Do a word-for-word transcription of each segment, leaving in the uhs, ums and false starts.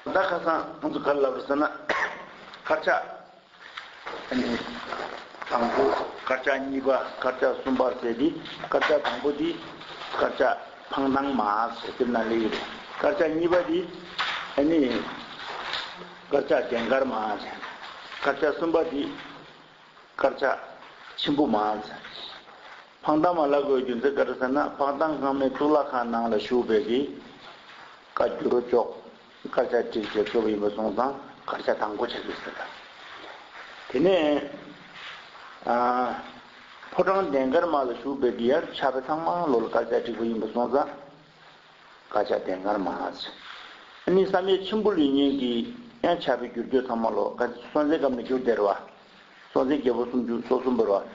ད་ཁ་སང་ང་ཚོ་ག་རེ་ལབ་རེད་ཟེར་ན། དཀར་ཆག་ཨ་ནི་དང་པོ། དཀར་ཆག་གཉིས་པ། དཀར་ཆག་གསུམ་པ་ཟེར་དེ། དཀར་ཆག་དང་པོ་དེ་དཀར་ཆག་འཕང་ཐང་མ་ཟེར་དེ་ནང་ལ་ཡོད་རེད། དཀར་ཆག་གཉིས་པ་དེ་ཨ་ནི་དཀར་ཆག་ལྡན་དཀར་མ་ཟེར། དཀར་ཆག་གསུམ་པ་དེ་དཀར་ཆག་ཆེན་པོ་མ་ཟེར། འཕང་ཐང་མ་ལབ་དགོས་རྒྱུ་མཚན་ག་རེ་ཟེར་ན། འཕང་ཐང་ཁང་མའི་གཙུག་ལག་ཁང་ནང་ལ་བཞུགས་པའི་གི་བཀའ་འགྱུར་ལྕོག་དཀར་ཆག་བསྒྲིགས་བྱས་བཙུགས་པ་ཡིན་པ་སོང་ཙང་དཀར་ཆག་དང་པོ་ཆགས་ཀྱི་ཟེར། དེ་ནས་ཨ་ཕོ་བྲང་ལྡན་དཀར་མ་ལ་བཞུགས་པའི་གི་ཡར་ཕྱག་དཔེ་ཚང་མ་ལོག་ལ་དཀར་ཆག་བསྒྲིགས་པ་ཡིན་པ་སོང་ཙང་། དཀར་ཆག་ལྡན་དཀར་མ་ཟེར། ཨ་ནི་བསམ་ཡས་མཆིམས་ཕུ་ལུས་གཉིས་ཀྱི་ཡང་ཕྱག་དཔེ་བསྒྱུར་རྒྱུ་ཚང་མ་ལོག་ལ་སྲོང་བཙན་སྒམ་ནས་བསྒྱུར་བསྡད་རེད་བ། སྲོང་བཙན་རྒྱལ་པོ་སུམ་ཅུ་སོ་གསུམ་པ་རེད་བ།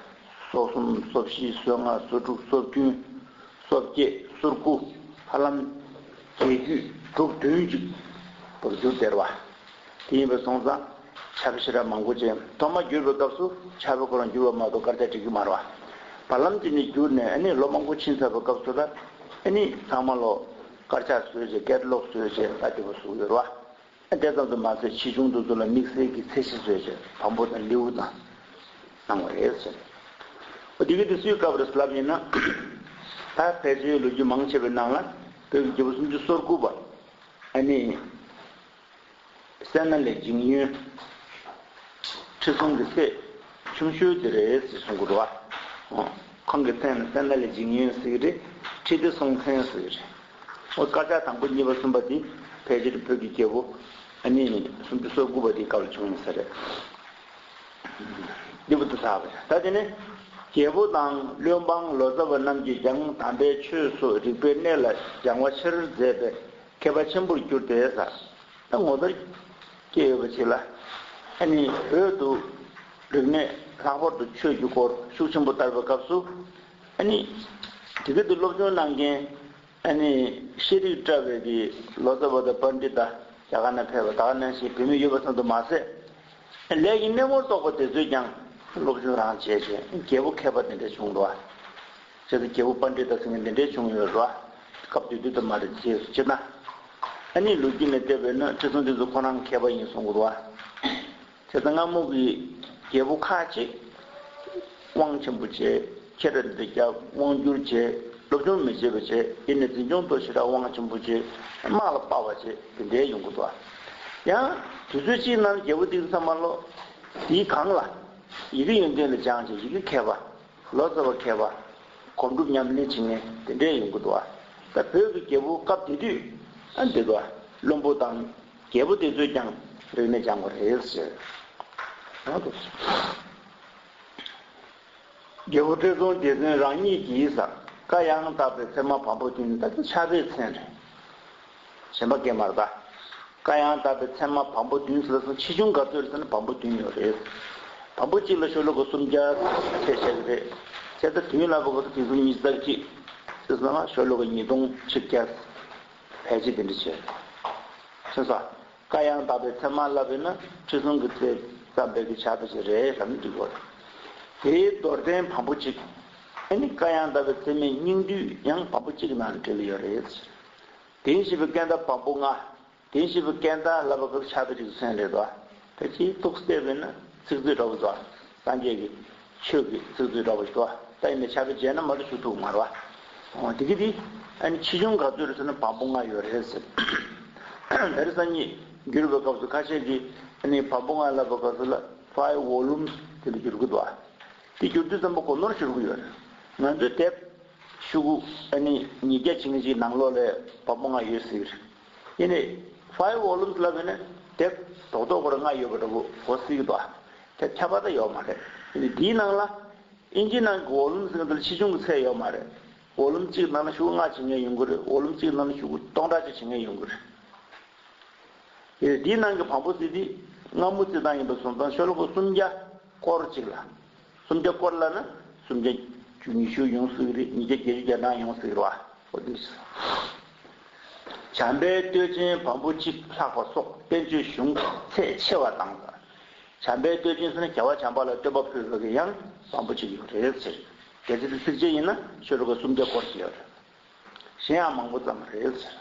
སོ་གསུམ། སོ་བཞི། སོ་ལྔ། སོ་དྲུག། སོ་བདུན། སོ་བརྒྱད། སོ་དགུ། ཧ་ལམ་རྒྱལ་རྒྱུད་དྲུག་བདུན་ཅིག་བར་བསྒྱུར་བསྡད་རེད་བ། དེ་ཡིན་པ་སོང་ཙང་ཕྱག་དཔེ་ཞེ་དྲག་མང་པོ་ཅིག་ཐོག་མ་བསྒྱུར་བའི་སྐབས་སུ་ཕྱག་དཔེ་ཁོ་རང་བསྒྱུར་བ་མ་གཏོགས་དཀར་ཆག་བྲིས་ཀྱི་མ་རེད་བ། བར་ལམ་དེ་ནས་བསྒྱུར་ནས་ཨ་ནི་ལོ་མང་པོ་ཕྱིན་ཚར་བའི་སྐབས་སུ་ལ་ཨ་ནི་ཚང་མ་ལོག་དཀར་ཆག་བཟོས་བྱས། ཀེ་ཊ་ལོག་བཟོས་བྱས། ད་དེ་པོ་བཟོས་ཡོད་རེད་བ། དེ་ཙམ་དུ་མ་ཟད་ཆེ་ཆུང་དེ་ཚོ་ལ་དམིགས་བསལ་གྱི་ཚད་གཞི་བཟོས་བྱས་བམ་པོ་དང་ལེའུ་དང་གནང་བ་རེད་ཟེར། འོ་དེ་གི་དེ་སུའི་སྐབས་རེད་ལབ་ཡིན་ན། ད་ཕལ་ཆེར་ལོ་རྒྱུས་མང་ཆེ་བའི་ནང་ལ་བོད་ཀྱི་རྒྱལ་པོ་སུམ་ཅུ་སོ་དགུ་པ་ཨ་ནི་སད་ན་ལེགས་འཇིང་ཡོན། ཁྲི་སྲོང་གི་སྲས་ཆུང་ཤོས་དེ་རེད་ཟེར་གསུང་གི་འདུག་བ། ཁོང་གི་མཚན་ནི་སད་ན་ལེགས་འཇིང་ཡོན་ཟེར་གི་རེད། ཁྲི་ལྡེ་སྲོང་བཙན་ཟེར་གི་རེད། འོ་དཀར་ཆག་དང་པོ་གཉིས་པ་གསུམ་པ་དེ་ཕལ་ཆེར་བོད་ཀྱི་རྒྱལ་པོ་ཨ་ནི་སུམ་ཅུ་སོ་དགུ་པ་དེའི་སྐབས་ལ་བྱུང་ཡིན་ས་རེད། འདི་པོ་དེ་ཚར་བ་རེད། ད་དེ་ནས་རྒྱལ་པོ་དང་བློན་འབངས་ལོ་ཙཱ་བ་རྣམས་ཀྱིས་ཀྱང་དམ་པའི་ཆོས་སོགས་རིག་པའི་གནས་ལ་སྦྱང་བ་ཆེར་མཛད་པས་མཁས་པ་ཆེན་པོར་གྱུར་ཏེ་ཟེར། ད་ངོ་མཚར་སྐྱེ་ཡོད་པ་ཅིག་ལ། ཨ་ནི་བོད་དུ་རིག་གནས་ལྷག་པར་དུ་ཆོས་ཀྱི་སྐོར་ཤུགས་ཆེན་པོ་དར་བའི་སྐབས་སུ། ཨ་ནི་དེ་ག་དུས་སློབ་སྦྱོང་གནང་མཁན་ཨ་ནི་ཤེས་རིག་བཀྲ་བའི་གི་ལོ་ཙཱ་བ་དང་པཎྜི་ཏ་རྒྱ་གར་ནས་ཕེབས་པ་ད་ག་ནང་བཞིན་བོད་མི་ཡོད་པ་ཙམ་དུ་མ་ཟད། ལས་ཀྱི་སྣེ་མོར་གཏོགས་པ་དེ་ཚོས་ཀྱང་སློབ་སྦྱོང་རང་བྱས་བྱས་རྒྱལ་པོ་མཁས་པ་དེ་འདྲ་བྱུང་འདུག་བ། བྱས་ཙང་རྒྱལ་པོ་པཎྜི་ཏ་ཟེར་མཁན་དེ་འདྲའི་བྱུང་ཡོད་རེད་བ། སྐབས་དེ་དུས་དུ་མ་རེད། རྗེས་སུ་སྤྱིར་ན། ཨ་ནི་ལོ་རྒྱུས་ནས་བལྟས་པས་ན་ཁྲི་སྲོང་ལྡེ་བཙན་ཁོ་རང་མཁས་པ་ཡིན་གསུང་གི་རེད་བ། བྱས་ཙང་སྔ་མོ་གི་རྒྱལ་པོ་ཁག་ཅིག་དབང་ཆེན་པོ་བྱས། ཁྱེད་རང་འདི་རྒྱབ་དབང་བསྒྱུར་བྱས། སློབ་སྦྱོང་མི་བྱེད་པ་བྱས། ཡིན་ནའི་འཛིན་སྐྱོང་དོ་ཞེ་དྲག་དབང་ཆེན་པོ་བྱས། དམག་ལ་དཔའ་བ་བྱས། དེ་འདྲའི་ཡོང་གི་འདུག་བ། ཡང་དུས་ཚོད་གཅིག་ནང་རྒྱལ་པོ་དེ་ཚང་མ་ལོ་དེའི་སྒང་ལ་ཡི་གེ་ཡོན་ཏན་ལ་སྦྱངས་བྱས་ཡི་གེ་མཁས་པ། ལོ་ཙཱ་བ་མཁས་པ། སྒོམ་སྒྲུབ་ཉམས་ལེན་བྱེད་མཁན་དེ་འདྲའི་ཡོང་གི་འདུག་བ། ད་བོད་ཀྱི་རྒྱལ་པོ་སྐབས་དེ་དུས་ཨ་འདི་འདུག་བ། བློན་པོ་དང་རྒྱལ་པོ་དེ་ཚོས་ཀྱང་རིག་གནས་སྦྱངས་པ་རེད་ཟེར། ཡང་དུ། རྒྱལ་པོ་ཁྲི་སྲོང་ལྡེ་བཙན་རང་ཉིད་ཀྱིས་ཟེར། བཀའ་ཡང་དག་པའི་ཚད་མ་བམ་པོ་བདུན། ད་ལྟ་ཕྱག་དཔེའི་མཚན་རེད། གཞན་པ་སྐད་མ་རེད་ད། བཀའ་ཡང་དག་པའི་ཚད་མ་བམ་པོ་བདུན་ཟེར་སོང་། ཆེ་ཆུང་ག་ཚོད་རེད་ཟེར་ན་བམ་པོ་བདུན་ཡོད་རེད། བམ་པོ་གཅིག་ལ་ཤོ་ལོ་ཀ་སུམ་བརྒྱ་ཚད་ཆགས་ཀྱི་རེད། བྱས་ཙང་བདུན་ལ་བབ་ཀྱི་དུས་སུ་ཉི་ཤུ་རྩ་གཅིག་ཟེར་སོང་ན་ཤོ་ལོ་ཀ་ཉིས་སྟོང་ཆིག་བརྒྱ། ཕལ་ཆེར་དེ་འདྲ་བྱས། ཤེས་སོང་། བཀའ་ཡང་དག་པའི་ཚད་མ་ལབ་པས་ན་ཁྲི་སྲོང་གི་སྲས་བརྩམས་པའི་གི་ཕྱག་དཔེ་ཞིག་རེད་ལབ་ན་འགྲིག་གོ། དེའི་མདོར་བསྟན་བམ་པོ་གཅིག་ཨ་ནི་བཀའ་ཡང་དག་པའི་ཚད་མའི་སྙིང་བསྡུས་ཡང་བམ་པོ་གཅིག་ནང་བྲིས་ལ་ཡོད་རེད། དེང་བཞིན་གྱི་བསྐལ་བཟླ་བམ་པོ་ལྔ། དེང་བཞིན་གྱི་བསྐལ་བཟླ་ལབ་པ་གི་ཕྱག་དཔེ་ཅིག་མཚོན་རེད་དོ། ད་ཅིག་ཏོག་ཙམ་བལྟས་པས་ན་ཚིག་མཛོད་འདྲ་བོ་དོ། སངས་རྒྱས་ཀྱི་ཆོས་ཀྱི་ཚིག་མཛོད་འདྲ་བོ་ཞིག་དོ། ད་ཡིན་ནའི་ཕྱག་དཔེ་མཇལ་ན་མ་གཏོགས་ཞུ་ཐུབ་མ་རེད་བ། འོ་དེ་གི་དེ་ཨ་ནི་ཆེ་ཆུང་ག་ཚོད་རེད་ཟེར་ན་བམ་པོ་ལྔ་ཡོད་རེད་ཟེར། ད་རེས་སང་ཉིན་བསྒྱུར་བའི་སྐབས་སུ་ཁ་ཤས་ཀྱིས་ཨ་ནི་བམ་པོ་ལྔ་ལབ་པའི་སྐབས་སུ་ལ་five volumes དེ་འདྲ་བསྒྱུར་གི་འདུག་བ། དེ་བསྒྱུར་དུས་ཙམ་པ་གོ་ནོར་ཤོར་གི་ཡོད་རེད། ང་ཚོའི་དེབ་ཤོག་གུ་ཨ་ནི་ཉིས་བརྒྱ་ཅིག་ཅིག་ནང་ལོགས་ལ་བམ་པོ་ལྔ་ཡོད་ཟེར་གི་རེད། ཡིན་ནའི་five volumes ལབ་ཡིན་ན་དེབ་རྡོག་རྡོག་སྐོར་ལྔ་ཡོད་པ་འདྲ་པོ་གོ་སྲིད་ཀྱི་འདུག་ཨ། དེབ་ཁྱད་པར་ད་ཡོད་མ་རེད། ཡིན་ནའི་དེའི་ནང་ལ་ཨིན་ཇི་ནང་གི་volume ཟེར་མཁན་དེ་ལ་ཆེ་ཆུང་གི་ཚད་ཡོད་མ་རེད། volume གཅིག་ནང་ལ་ཤོག་གུ་ལྔ་བྱེད་མཁན་ཡོང་གི་རེད། volume གཅིག་ནང་ལ་ཤོག་གུ་སྟོང་ཕྲག་གཅིག་བྱེད་མཁན་ཡོང་གི་རེད། དེ་དེའི་ནང་གི་བམ་པོ་ཟེར་དེ་སྔ་མོ་རྩི་སྟངས་ཡིན་པ་སོང་ཙང་ཤོ་ལོ་ཀ་སུམ་བརྒྱ་སྐོར་གཅིག་ལ། སུམ་བརྒྱ་སྐོར་ལབ་ན་སུམ་བརྒྱ་བཅུ་ཉི་ཤུ་ཡོང་སྲིད་ཀྱི་རེད། ཉིས་བརྒྱ་བརྒྱད་ཅུ་གྱ་གྲངས་ཡོང་སྲིད་ཀྱི་རེད་བ། འོ་དེ་འདྲ་ཞིག་བྱམས་པའི་བསྟོད་ཆེན་བམ་པོ་གཅིག་ལྷག་པ་སོགས་བསྟན་བཅོས་གཞུང་ཚད་ཆེ་བ་དང་། བྱམས་པའི་བསྟོད་ཆེན་ཟེར་ན་རྒྱལ་བ་བྱམས་པ་ལ་བསྟོད་པ་ཕུལ་བའི་གི་ཡང་བམ་པོ་གཅིག་ཡོད་རེད་ཟེར། གལ་སྲིད་དེ་ཚིགས་བཅད་ཡིན་ན་ཤོ་ལོ་ཀ་སུམ་བརྒྱ་སྐོར་ཞིག་ཡོད་རེད། གཞན་ཡང་མང་པོ་ཙམ་རེད་ཟེར།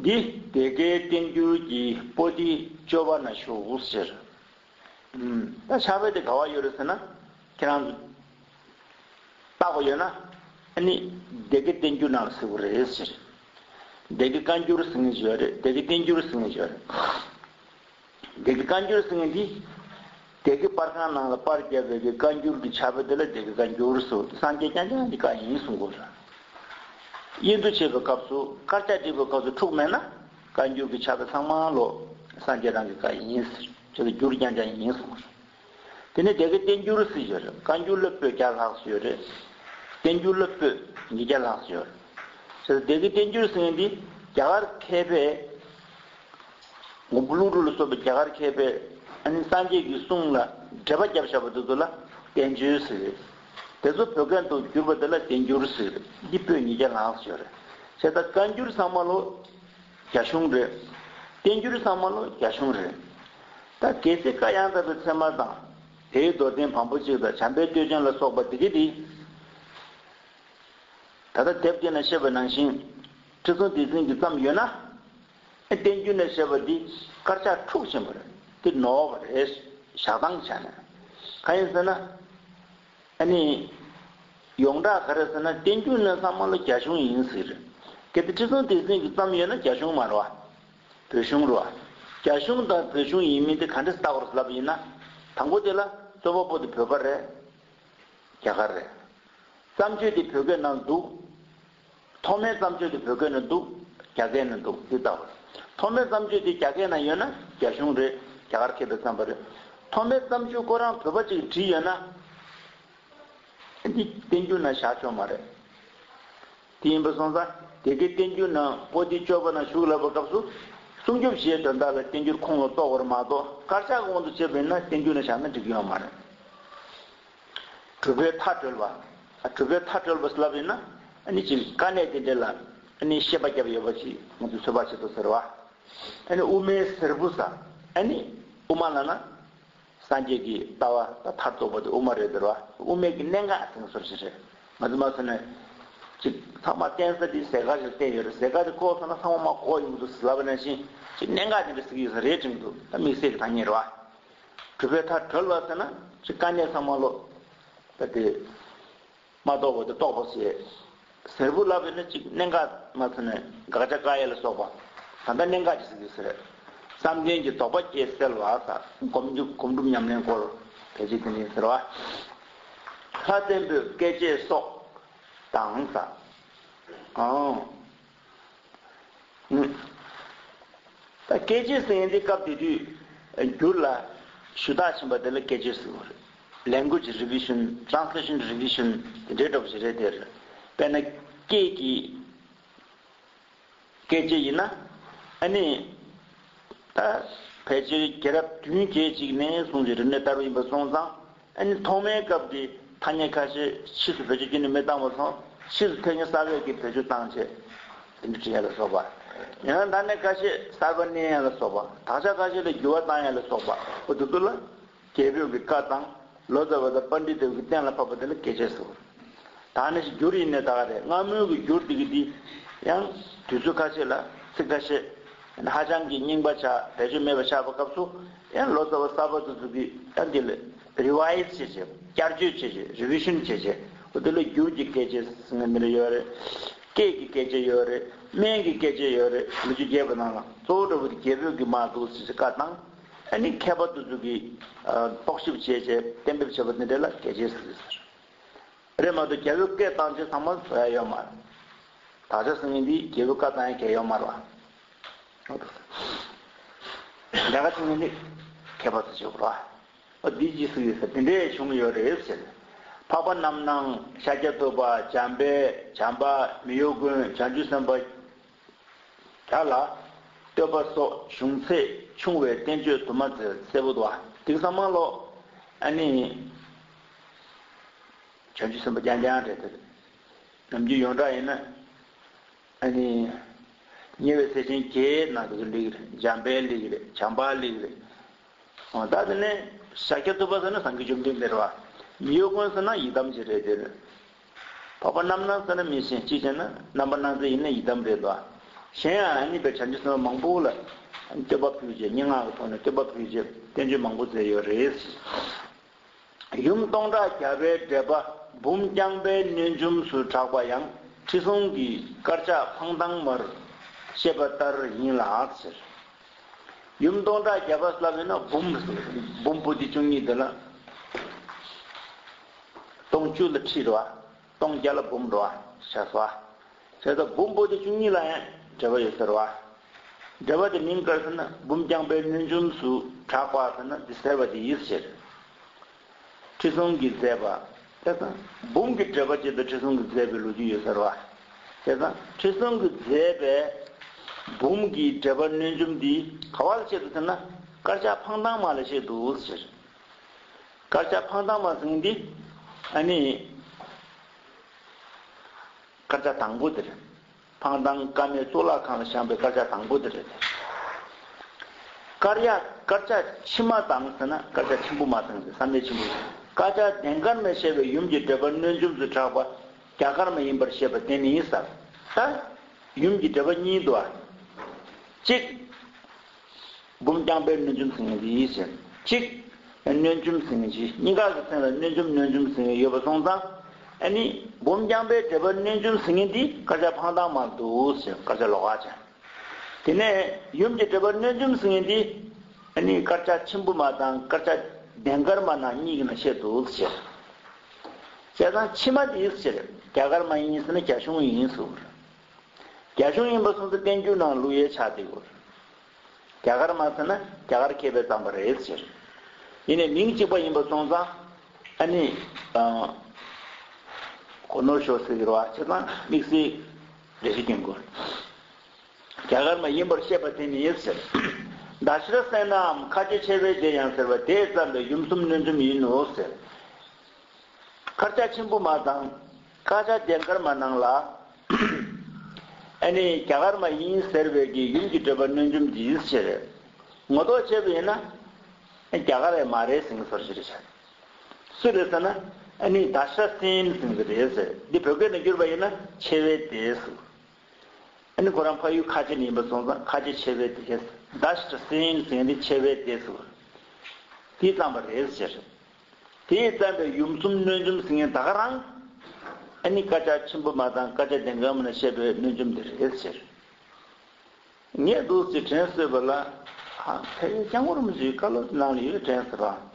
འདི་སྡེ་དགེ་བསྟན་འགྱུར་གྱི་པོ་ཏི་བཅོ་ལྔ་ན་བཞུགས་ཟེར། ཨུམ། ད་ཕྱག་དཔེ་དེ་ག་པར་ཡོད་རེད་ཟེར་ན། ཁྱེད་རང་ཚོ་བལྟ་དགོས་ཡོད་ན། ཨ་ནི་སྡེ་དགེ་བསྟན་འགྱུར་ནང་ལ་གཟིགས་དགོས་རེད་ཟེར། སྡེ་དགེ་བཀའ་འགྱུར་ཟེར་མཁན་ཞིག་ཡོད་རེད། སྡེ་དགེ་བསྟན་འགྱུར་ཟེར་མཁན་ཞིག་ཡོད་རེད། སྡེ་དགེ་བཀའ་འགྱུར་ཟེར་མཁན་འདི། སྡེ་དགེ་པར་ཁང་ནང་ལ་པར་བརྒྱབ་པའི་གི་བཀའ་འགྱུར་གྱི་ཕྱག་དཔེ་དེ་ལ་སྡེ་དགེ་བཀའ་འགྱུར་ཟེར། སངས་རྒྱས་རྐྱང་རྐྱང་གི་བཀའ་ཡིན་གསུང་གི་ཡོད་རེད། དབྱེན་དུ་བྱེད་པའི་སྐབས་སུ་དཀར་ཆག་བསྒྲིགས་པའི་སྐབས་སུ་འཁྲུགས་མེད་ན། བཀའ་འགྱུར་གྱི་ཕྱག་དཔེ་ཚང་མ་ལོ་སངས་རྒྱས་རང་གི་བཀའ་ཡིན་ཟེར། ཁྱེད་ཚོ་འགྱུར་རྐྱང་རྐྱང་ཡིན་གསུངས། དེ་ནས་སྡེ་དགེ་བསྟན་འགྱུར་ཟེར་ཡོད་རེད། བཀའ་འགྱུར་ལ་པོད་བརྒྱ་ལྷག་ཙམ་ཡོད་རེད། བསྟན་འགྱུར་ལ་པོད་ཉིས་བརྒྱ་ལྷག་ཙམ་ཡོད་རེད། ཟེར་སྡེ་དགེ་བསྟན་འགྱུར་ཟེར་མཁན་འདི་རྒྱ་གར་མཁས་པས། མགོན་པོ་ཀླུ་སྒྲུབ་ལ་སོགས་པའི་རྒྱ་གར་མཁས་པས་ཨ་ནི་སངས་རྒྱས་ཀྱི་གསུང་ལ་འགྲེལ་པ་བརྒྱབ་བཞག་པ་དེ་ཚོ་ལ་བསྟན་བཅོས་ཟེར། དེ་ཚོ་བོད་སྐད་དུ་བསྒྱུར་བ་དེ་ལ་བསྟན་འགྱུར་ཟེར། འདི་པོད་ཉིས་བརྒྱ་ལྷག་ཙམ་ཡོད་རེད། བྱས་ཙང་བཀའ་འགྱུར་ཚང་མ་ལོ། རྒྱ་གཞུང་རེད། བསྟན་འགྱུར་ཚང་མ་ལོ་རྒྱ་གཞུང་རེད། ད་རྒྱལ་སྲས་བཀའ་ཡང་དག་པའི་ཚད་མ་དང་། དེའི་མདོར་བསྟན་བམ་པོ་གཅིག་དང་བྱམས་པའི་བསྟོད་ཆེན་ལ་སོགས་པ་འདི་ག་འདི། ད་ལྟ་དེབ་འདི་ན་བཤད་པ་ནང་བཞིན། ཁྲི་སྲོང་ལྡེ་བཙན་གྱིས་བརྩམས་ཡོད་ན། ཨེ་བསྟན་འགྱུར་ན་བཤད་པ་འདི་དཀར་ཆག་འཁྲུག་ཆེན་པོ་རེད། འདི་ནོར་བ་རེད། བཞག་སྟངས་བྱས་ན། གང་ཡིན་ཟེར་ན། ཨ་ནི། ཡོངས་གྲགས་ག་རེ་ཟེར་ན་བསྟན་འགྱུར་ནི་ཚང་མ་ལ་རྒྱ་གཞུང་ཡིན་ཟེར། གལ་ཏེ་ཁྲི་སྲོང་ལྡེ་བཙན་གྱིས་བརྩམས་ཡོད་ན་རྒྱ་གཞུང་མ་རེད་བ། བོད་གཞུང་རེད་བ། རྒྱ་གཞུང་དང་བོད་གཞུང་ཡིན་མིན་དེ་ག་འདྲས་ལྟ་དགོས་རེད་ལབ་པ་ཡིན་ན། དང་པོ་དེ་ལ་རྩོམ་པ་པོ་དེ་བོད་པ་རེད། རྒྱ་གར་རེད། བརྩམས་ཆོས་དེ་བོད་སྐད་ནང་འདུག་ཐོག་མའི་བརྩམས་ཆོས་དེ་བོད་སྐད་ནང་འདུག་རྒྱ་སྐད་ནང་འདུག་འདི་ལྟ་བུ། ཐོག་མའི་བརྩམས་ཆོས་དེ་རྒྱ་སྐད་ནང་ཡོད་ན་རྒྱ་གཞུང་རེད། རྒྱ་གར་མཁས་པས་བརྩམས་པ་རེད། ཐོག་མའི་བརྩམས་ཆོས་ཁོ་རང་བོད་པ་ཅིག་བྲིས་ཡོད་ན། འདི་བསྟན་འགྱུར་ནང་བཞག་ཆོག་མ་རེད། དེ་ཡིན་པ་སོང་ཙང་སྡེ་དགེ་བསྟན་འགྱུར་ནང་པོ་ཏི་བཅོ་ལྔ་ན་བཞུགས་ལབ་པའི་སྐབས་སུ། སྲུང་སྐྱོབ་བྱེད་དོན་དག་ལ་བསྟན་འགྱུར་ཁོངས་ལ་གཏོགས་པར་མ་གཏོགས་དཀར་ཆག་གི་དབང་དུ་བྱས་པ་ཡིན་ན་བསྟན་འགྱུར་ནང་བཞག་ན་འགྲིག་གི་ཡོད་མ་རེད། གྲུབ་པའི་མཐའ་གྲོལ་བ། གྲུབ་པའི་མཐའ་གྲོལ་བ་ལབ་ཡིན་ན། ཨ་ནི་ཅིག་དཀའ་གནད་དེ་འདྲ་ལ་ཨ་ནི་བཤད་པ་བརྒྱབ་ཡོད་པ་ཅིག་ང་ཚོས་ཚོད་དཔག་བྱེད་དུ་ཟེར་བ། ཨ་ནི་དབུ་མའི་ཟུར་ཕུད་ས། ཨ་ནི་དབུ་མ་ལབ་ན། སངས་རྒྱས་ཀྱི་ལྟ་བ་དང་མཐར་ཐུག་པ་དེ་དབུ་མ་རེད་ཟེར་བ། དབུ་མའི་གི་གནད་འགག་དེ་ཚོ་ཞིག་རེད། ང་ཚོ་མ་ཟེར་ན། ཅིག་ཚང་མ་བསྟན་ས་དེ་ཟས་དཀར་ཞིག་བསྟན་ཡོད་རེད། ཟས་དཀར་དེ་བཀོག་སོང་ན་ཚང་མ་མ་གོ་ཡོང་གི་འདུག་ཟེར་ལབ་པ་ནང་བཞིན་ཅིག་གནད་འགག་དེ་འདྲ་ཟེར་གྱི་ཡོད་ས་རེད་དྲན་གྱི་འདུག་ད་དམིགས་བསལ་གྱི་ཐ་སྙད་རེད་བ། གྲུབ་པའི་མཐའ་གྲོལ་བ་ཟེར་ན་ཅིག་དཀའ་གནད་ཚང་མ་ལོ། ད་དེ། མ་རྟོགས་པ་དེ་རྟོགས་པ་ཟེར། ཟུར་ཕུད་ལབ་པ་ཡིན་ན་ཅིག་གནད་འགག་མ་ཚང་ནས་དགག་བྱ་བཀག་ཡ་ལ་སོགས་པ། ད་ལྟ་གནད་འགག་ཅིག་ཟེར་གྱི་ཟེར། བསམ་གཏན་གྱི་དོགས་པ་བཅས་སེལ་བ་དང་སྒོམ་སྒོམ་སྒྲུབ་ཉམས་ལེན་སྐོར་ཕལ་ཆེར་དེ་འདྲ་ཟེར་བ། ལྷ་བཙན་པོའི་སྐད་ཅེས་སོགས་དང་ས། ཨང་། ད་སྐད་ཅེས་ཟེར་མཁན་འདི་སྐབས་དེ་དུས་འགྱུར་ལ་ཞུ་དག་ཕྱིན་པ་དེ་ལ་སྐད་ཅེས་ཟེར་བ་རེད། Language revision, translation revision དེ་འདྲའི་འདྲ་པོ་ཞིག་རེད་དེ། དཔེར་ན་སྐད་ཀྱི་སྐད་ཅེས་ཡིན་ན། ཨ་ནི། ད་ཕལ་ཆེར་རྒྱལ་རབས་བདུན་བརྒྱད་ཅིག་ནས་བཟུང་ཅིག་རིག་གནས་དར་བ་ཡིན་པ་སོང་ཙང་། ཨ་ནི་ཐོག་མའི་སྐབས་ཀྱི་ཐ་སྙད་ཁ་ཤས་ཕྱིས་སུ་བེད་སྤྱོད་ཀྱི་ནི་མི་བཏང་བ་སོང་། ཕྱིས་སུ་ཐ་སྙད་གསར་པའི་གི་བེད་སྤྱོད་བཏང་བྱས། དེ་འདྲ་བྲིས་ཡ་ལ་སོགས་པ། ཡང་ན་ཐ་སྙད་ཁ་ཤས་གསར་པ་བསྣན་ཡ་ལ་སོགས་པ། དག་ཆ་ཁ་ཤས་ལ་འགྱུར་བ་བཏང་ཡ་ལ་སོགས་པ། འོ་དེ་ཚོ་ལ། རྒྱལ་པོའི་གི་བཀའ་དང་། ལོ་ཙཱ་བ་དང་པཎྜི་ཏའི་གི་གཏན་ལ་ཕབ་པ་དེ་ལ་སྐད་ཅེས་ཟེར། ད་ནི་འགྱུར་ཡིན་ནའི་ད་ག་རེད། སྔ་མོའི་གི་འགྱུར་དེ་གི་དེ་ཡང་དུས་ཚོད་ཁ་ཤས་ལ་ཚིག་ཁ་ཤས་ཧ་ཅང་གི་རྙིང་པ་ཆགས། བེད་སྤྱོད་མེད་པ་ཆགས་པའི་སྐབས་སུ་ཡང་ལོ་ཙཱ་བ་གསར་པ་དེ་ཚོ་གིས་ཡང་དེ་ལ་རི་ཝའི་ཛི་བྱས་བྱས། བསྐྱར་བཅོས་བྱས་བྱས། རི་བི་ཤན་བྱས་བྱས། འོ་དེ་ལ་འགྱུར་གྱི་སྐད་ཅེས་ཟེར་མཁན་དེ་འདྲ་ཡོད་རེད། སྐད་ཀྱི་སྐད་ཅེས་ཡོད་རེད། སྨན་གྱི་སྐད་ཅེས་ཡོད་རེད། ལོ་རྒྱུས་རྒྱས་པ་ནང་ལ་གཙོ་བོ་འདྲ་པོ་དེ་རྒྱལ་པོའི་གི་མ་འདུག་ཟེར་བྱས་བཀའ་བཏང་། ཨ་ནི་མཁས་པ་དེ་ཚོ་གིས་རྟོག་ཞིབ་བྱས་བྱས་གཏན་འབེབས་བྱས་པ་དེ་འདྲ་ལ་སྐད་ཅེས་ཟེར། རེད་མ་གཏོགས་རྒྱལ་པོའི་བཀའ་བཏང་རྗེས་ཚང་མ་བཟོ་ཡ་ཡོད་མ་རེད། དག་ཆ་ཟེར་མཁན་འདི་རྒྱལ་པོའི་བཀའ་བཏང་ཡ་གལ་ཡོད་མ་རེད་བ། ལས་ཀ་བྱེད་མཁན་འདི་མཁས་པ་ཚོ་བྱེད་དགོས་རེད་བ། འོ་འདི་ཅི་ཟེར་ཡོད་ས་དེ་འདྲས་བྱུང་ཡོད་རེད་ཟེར། འཕགས་པ་རྣམ་སྣང་ཤཱཀྱ་ཐུབ་པ་འཇམ་དཔལ་བྱམས་པ་མི་གཡོ་མགོན་བྱང་ཆུབ་སེམས་དཔའ། བརྒྱ་ལ་བསྟོད་པ་སོགས་བྱུང་ཚད་ཆུང་བས་བསྟན་བཅོས་དུ་མ་ཟེར་གསལ་པོ་འདུག་བ། དེ་ཚང་མ་ལོ། ཨ་ནི། བྱང་ཆུབ་སེམས་དཔའ་རྐྱང་རྐྱང་རེད་དེ། ནམ་རྒྱུན་ཡོངས་གྲགས་ཡིན་ན། ཨ་ནི། ཉེ་བའི་སྲས་ཆེན་བརྒྱད་ནང་དུ་ལེགས་རེད། འཇམ་དཔལ་ལེགས་རེད། བྱམས་པ་ལེགས་རེད། འོ་ད་དེ་ནས་ཤཱཀྱ་ཐུབ་པ་ཟེར་ན་སངས་རྒྱས་བཅོམ་ལྡན་འདས་རེད་བ། མི་གཡོ་མགོན་ཟེར་ན་ཡི་དམ་ཅིག་རེད་དེ། འཕགས་པ་རྣམ་སྣང་ཟེར་ན་མི་ཤེས། གཅིག་བྱས་ན་རྣམ་པར་སྣང་མཛད་ཡིན་ན་ཡི་དམ་རེད་དོ། གཞན་ཡང་ཨ་ནི་པའི་བྱང་ཆུབ་སེམས་དཔའ་མང་པོ་ལ་བསྟོད་པ་ཕུལ་བྱས། སྙན་ངག་གི་ཐོག་ནས་བསྟོད་པ་ཕུལ་བྱས་བསྟན་བཅོས་མང་པོ་མཛད་ཡོད་རེད། ཡུམ་སྟོང་ཕྲག་བརྒྱ་པའི་འགྲེལ་པ་འབུམ་རྐྱང་པའི་གནོད་འཇོམས་སུ་གྲགས་པ་ཡང་ཁྲི་སྲོང་གི་དཀར་ཆག་འཕང་ཐང་མར་བཤད་པ་ལྟར་ཡིན་ལ་ཟེར། ཡུམ་སྟོང་ཕྲག་བརྒྱ་པ་ལབ་ཡིན་ན་འབུམ། འབུམ་པོ་ཏི་བཅུ་གཉིས་དེ་ལ་སྟོང་བཅུ་ལ་ཁྲི་རེད་བ། སྟོང་བརྒྱ་ལ་འབུམ་རེད་བ། བྱས་སོ། བྱས་ཙང་འབུམ་པོ་ཏི་བཅུ་གཉིས་ལ་ཡང་འགྲེལ་པ་ཡོད་ཟེར་བ། འགྲེལ་པ་དེ་མིང་ག་རེ་ཟེར་ན་འབུམ་རྐྱང་པའི་གནོད་འཇོམས་སུ་གྲགས་པ་ཟེར་ན་འདི་ཟེར་བ་དེ་ཡིན་ཟེར། ཁྲི་སྲོང་གིས་མཛད་པ། བྱས་ཙང་འབུམ་གྱི་འགྲེལ་པ་ཅིག་དང་ཁྲི་སྲོང་གིས་མཛད་པའི་ལོ་རྒྱུས་ཡོད་ཟེར་བ། བྱས་ཙང་ཁྲི་སྲོང་གིས་མཛད་པའི་འབུམ་གྱི་འགྲེལ་པ་གནོད་འཇོམས་འདི་ག་བ་ལ་བཤད་འདུག་ཟེར་ན་དཀར་ཆག་འཕང་ཐང་མ་ལ་བཤད་འདུག་ཟེར། དཀར་ཆག་འཕང་ཐང་མ་ཟེར་མཁན་འདི་ཨ་ནི་དཀར་ཆག་དང་པོ་དེ་རེད། འཕང་ཐང་ཀ་མའི་གཙུག་ལག་ཁང་ལ་བཞེངས་པའི་དཀར་ཆག་དང་པོ་དེ་རེད། དཀར་ཡག་དཀར་ཆག་ཕྱི་མ་དང་ཟེར་ན་དཀར་ཆག་ཆེན་པོ་མ་དང་ཟེར། བསམ་ཡས་ཆེན་པོ། དཀར་ཆག་ལྡན་དཀར་མས་བཤད་པའི་ཡུམ་གྱི་འགྲེལ་པ་གནོད་འཇོམས་སུ་གྲགས་པ་རྒྱ་གར་མ་ཡིན་པར་བཤད་པ་དེ་ནི་ཟེར། ད་ཡུམ་གྱི་འགྲེལ་པ་གཉིས་འདུག་ཨ། གཅིག་འབུམ་རྐྱང་པའི་གནོད་འཇོམས་ཟེར་མཁན་དེ་ཡིན་ཟེར། གཅིག་གནོད་འཇོམས་ཟེར་མཁན་ཅིག་སྙིང་ག་གི་མཚན་ལ་གནོད་འཇོམས་གནོད་འཇོམས་ཟེར་མཁན་ཡོད་པ་སོང་ཙང་། ཨ་ནི་འབུམ་རྐྱང་པའི་འགྲེལ་པ་གནོད་འཇོམས་ཟེར་མཁན་དེ་དཀར་ཆག་འཕང་ཐང་མ་འདུག་ཟེར། དཀར་ཆག་ལོགས་ཀ་ཅན། དེ་ནས་ཡུམ་གྱི་འགྲེལ་པ་གནོད་འཇོམས་ཟེར་མཁན་དེ་ཨ་ནི་དཀར་ཆག་ཆེན་པོ་མ་དང་དཀར་ཆག་ལྡན་དཀར་མ་ནང་གཉིས་ཀྱི་ནང་བཤད་འདུག་ཟེར། བྱས་ཙང་ཕྱི་མ་དེ་ཟེར། རྒྱ་གར་མ་ཡིན་ཟེར་ན་རྒྱ་གཞུང་ཡིན་ཟེར། རྒྱ་གཞུང་ཡིན་པ་སོང་ཙང་བསྟན་འགྱུར་ནང་བླུག་ཡས་ཆགས་བསྡད་ཡོད། རྒྱ་གར་མ་ཟེར་ན་རྒྱ་གར་མཁས་པས་བརྩམས་པ་རེད་ཟེར། ཡིན་ནའི་མིང་གཅིག་པ་ཡིན་པ་སོང་ཙང་ཨ་ནི་ཨ་གོ་ནོར་ཤོར་ཟེར་གྱི་རེད་བ། བྱས་ཙང་དམིགས་བསལ་འགྲེལ་བཤད་སྐྱོན་དགོས། རྒྱ་གར་མ་ཡིན་པར་བཤད་པ་དེ་ནི་ཟེར། ད་ཤྲཱི་སེ་ནའམ་ཁ་ཆེ་ཆེ་བའི་རྗེ་ཡང་ཟེར་བ་དེས་བརྩམས་པའི་ཡུམ་གསུམ་གནོད་འཇོམས་ཡིན་ནོ་ཟེར། དཀར་ཆག་ཆེན་པོ་མ་དང་དཀར་ཆག་ལྡན་དཀར་མ་ནང་ལ་ཨ་ནི་རྒྱ་གར་མ་ཡིན་ཟེར་བའི་གི་ཡུམ་གྱི་འགྲེལ་པ་གནོད་འཇོམས་འདིའི་ཕྱིར། ངོ་ཐོག་བྱས་པ་ཡིན་ན་རྒྱ་གར་ཡང་མ་རེད་ཟེར་གྱི་སོར་ཞིག་རེད་ཤག་སུ་རེད་ཟེར་ན་ཨ་ནི་དཱ་ཤྲ་སེན་ཟེར་གྱི་རེད་ཟེར། འདི་བོད་སྐད་ནང་བསྒྱུར་བ་ཡིན་ན་ཆེ་བའི་སྡེ་ཟེར། ཨ་ནི་ཁོ་རང་ཕ་ཡུལ་ཁ་ཆེ་ནས་ཡིན་པ་སོང་ཙང་ཁ་ཆེ་ཆེ་བའི་སྡེ། དཱ་ཤྲ་སེན་ཟེར་མཁན་དེ་ཆེ་བའི་སྡེ་ཟེར། དེས་བརྩམས་པ་རེད་ཟེར། དེས་བརྩམས་པའི་ཡུམ་གསུམ་གནོད་འཇོམས་ཟེར་མཁན་ད་ག་རང་། ཨ་ནི་དཀར་ཆག་ཆེན་པོ་མ་དང་དཀར་ཆག་ལྡན་དཀར་མ་ནས་བཤད་པའི་གནོད་འཇོམས་དེ་རེད་ཟེར། ངས་འདུག་སེ་དྲན་གསོས་པ་ལ། ཨ་ཕ་གི་སྐྱབས་མགོན་རིན་པོ་ཆེའི་བཀའ་སློབ་ནང་ལ་ཡོད་དྲན་ཟེར་བ།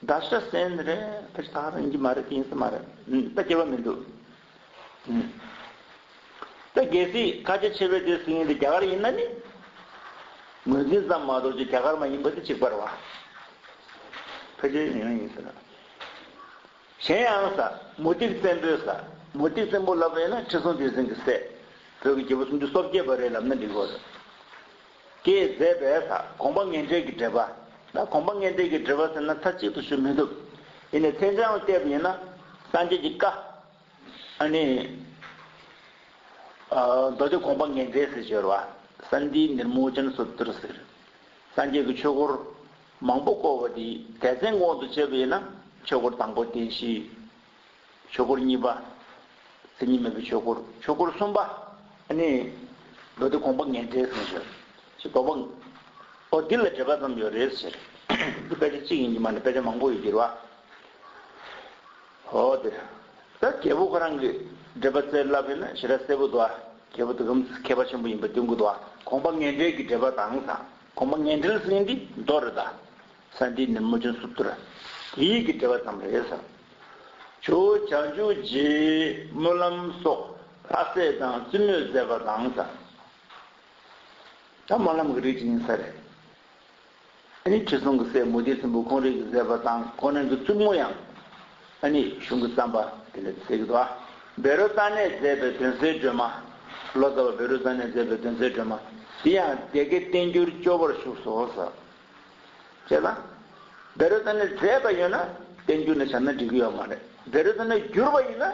དཱ་ཤྲ་སེན་རེད། ཕལ་ཆེར་ད་ག་རང་ཡིན་གྱི་མ་རེད། དེ་ཡིན་ས་མ་རེད། ད་སྐྱེ་བ་མི་འདུག་ད་གལ་སྲིད་ཁ་ཆེ་ཆེ་བའི་སྡེ་ཟེར་མཁན་དེ་རྒྱ་གར་ཡིན་ན་ནི། ངོས་འཛིན་ཙམ་མ་གཏོགས་ཅིག་རྒྱ་གར་མ་ཡིན་པ་དེ་གཅིག་པ་རེད་བ། ཕལ་ཆེར་ཡིན་ཡིན་ཟེར་ན། གཞན་ཡང་ས་མུ་སྟེགས་བཙན་པོའི་ས། མུ་སྟེགས་བཙན་པོ་ལབ་པ་ཡིན་ན་ཁྲི་སྲོང་ལྡེ་བཙན་གྱི་སྲས། བོད་ཀྱི་རྒྱལ་པོ་སུམ་ཅུ་སོ་བརྒྱད་པ་རེད་ལབ་ན་འགྲིག་གོ། ཀྱིས་མཛད་པའི་ས་དགོངས་པ་ངེས་འགྲེལ་གྱི་འགྲེལ་པ། ད་དགོངས་པ་ངེས་འགྲེལ་གྱི་འགྲེལ་པ་ཟེར་ན་མཐའ་གཅིག་ཏུ་ཞུ་མི་ཐུབ། ཡིན་ནའི་མཚན་བྱང་བལྟས་པ་ཡིན་ན་སངས་རྒྱས་ཀྱི་བཀའ། ཨ་ནི། ཨ་མདོ་སྡེ་དགོངས་པ་ངེས་འགྲེལ་ཟེར་ཞོར་བ། སན་དྷི་ནིར་མོ་ཅན་སུ་ཏྲ་ཟེར། སངས་རྒྱས་ཀྱི་ཆོས་འཁོར་མང་པོ་བསྐོར་བ་དེ་སྡེ་ཚན་དབང་དུ་བྱས་པ་ཡིན་ན་ཆོས་འཁོར་དང་པོ་བསྟན་བཤིག་ཆོས་འཁོར་གཉིས་པ། མཚན་ཉིད་མེད་པའི་ཆོས་འཁོར། ཆོས་འཁོར་གསུམ་པ། ཨ་ནི། མདོ་སྡེ་དགོངས་པ་ངེས་འགྲེལ་ཟེར་ཞོར། ཞེས་དོགས་པ། ཨོ་འདི་ལ་འགྲེལ་པ་ཙམ་ཡོད་རེད་ཟེར། འདི་དཔེ་ཆ་གཅིག་ཡིན་གྱི་མ་ནི་དཔེ་ཆ་མང་པོ་ཡོད་ཀྱི་རེད་བ། ཧོ་དེ། ད་རྒྱལ་པོ་ཁོ་རང་གིས་འགྲེལ་པ་བཙལ་ལབ་ཡིན་ན་ཞེ་དྲག་གསལ་པོ་འདུག་ཨ། རྒྱལ་པོ་དེ་ག་མཁས་པ་ཆེན་པོ་ཡིན་པ་སྟོན་གྱི་འདུག་ཨ། དགོངས་པ་ངེས་འགྲེལ་གྱི་འགྲེལ་པ་དང་ས། དགོངས་པ་ངེས་འགྲེལ་ཟེར་མཁན་འདི་མདོ་རེད་ད། སན་དྷི་ནིར་མོ་ཅན་སུ་ཏྲ། དེའི་གི་འགྲེལ་པ་ཙམ་རེད་ཟེར། ཇོ་བོ་བྱང་ཆུབ་རྗེའི་སྨོན་ལམ་སོགས་ལྷ་སྲས་དང་བཙུན་མོས་མཛད་པ་དང་ཟེར། ད་སྨོན་ལམ་གྱི་རིགས་ཅིག་ཡིན་ས་རེད། ཨ་ནི་ཁྲི་སྲོང་གི་སྲས་མུ་སྟེགས་སྲིན་པོ་ཁོང་རང་གིས་མཛད་པ་དང་ཁོང་རང་གི་བཙུན་མོ་ཡང་ཨ་ནི་གཞུང་གི་བརྩམས་པ་དེ་ལ་གསལ་གྱི་འདུག་ཨ། བཻ་རོ་ཙ་ནས་མཛད་པའི་དོན་གསལ་སྒྲོན་མ། ལོ་ཙཱ་བ་བཻ་རོ་ཙ་ནས་མཛད་པའི་དོན་གསལ་སྒྲོན་མ། དེ་ཡང་སྡེ་དགེ་བསྟན་འགྱུར་སྐྱོབ་པར་བཞུགས་སོ་ཟེར། བྱས་ཙང་། བཻ་རོ་ཙ་ནས་མཛད་པ་ཡོད་ན་བསྟན་འགྱུར་ནང་བཞག་ན་འགྲིག་གི་ཡོད་མ་རེད། བཻ་རོ་ཙ་ནས་བསྒྱུར་བ་ཡིན་ན་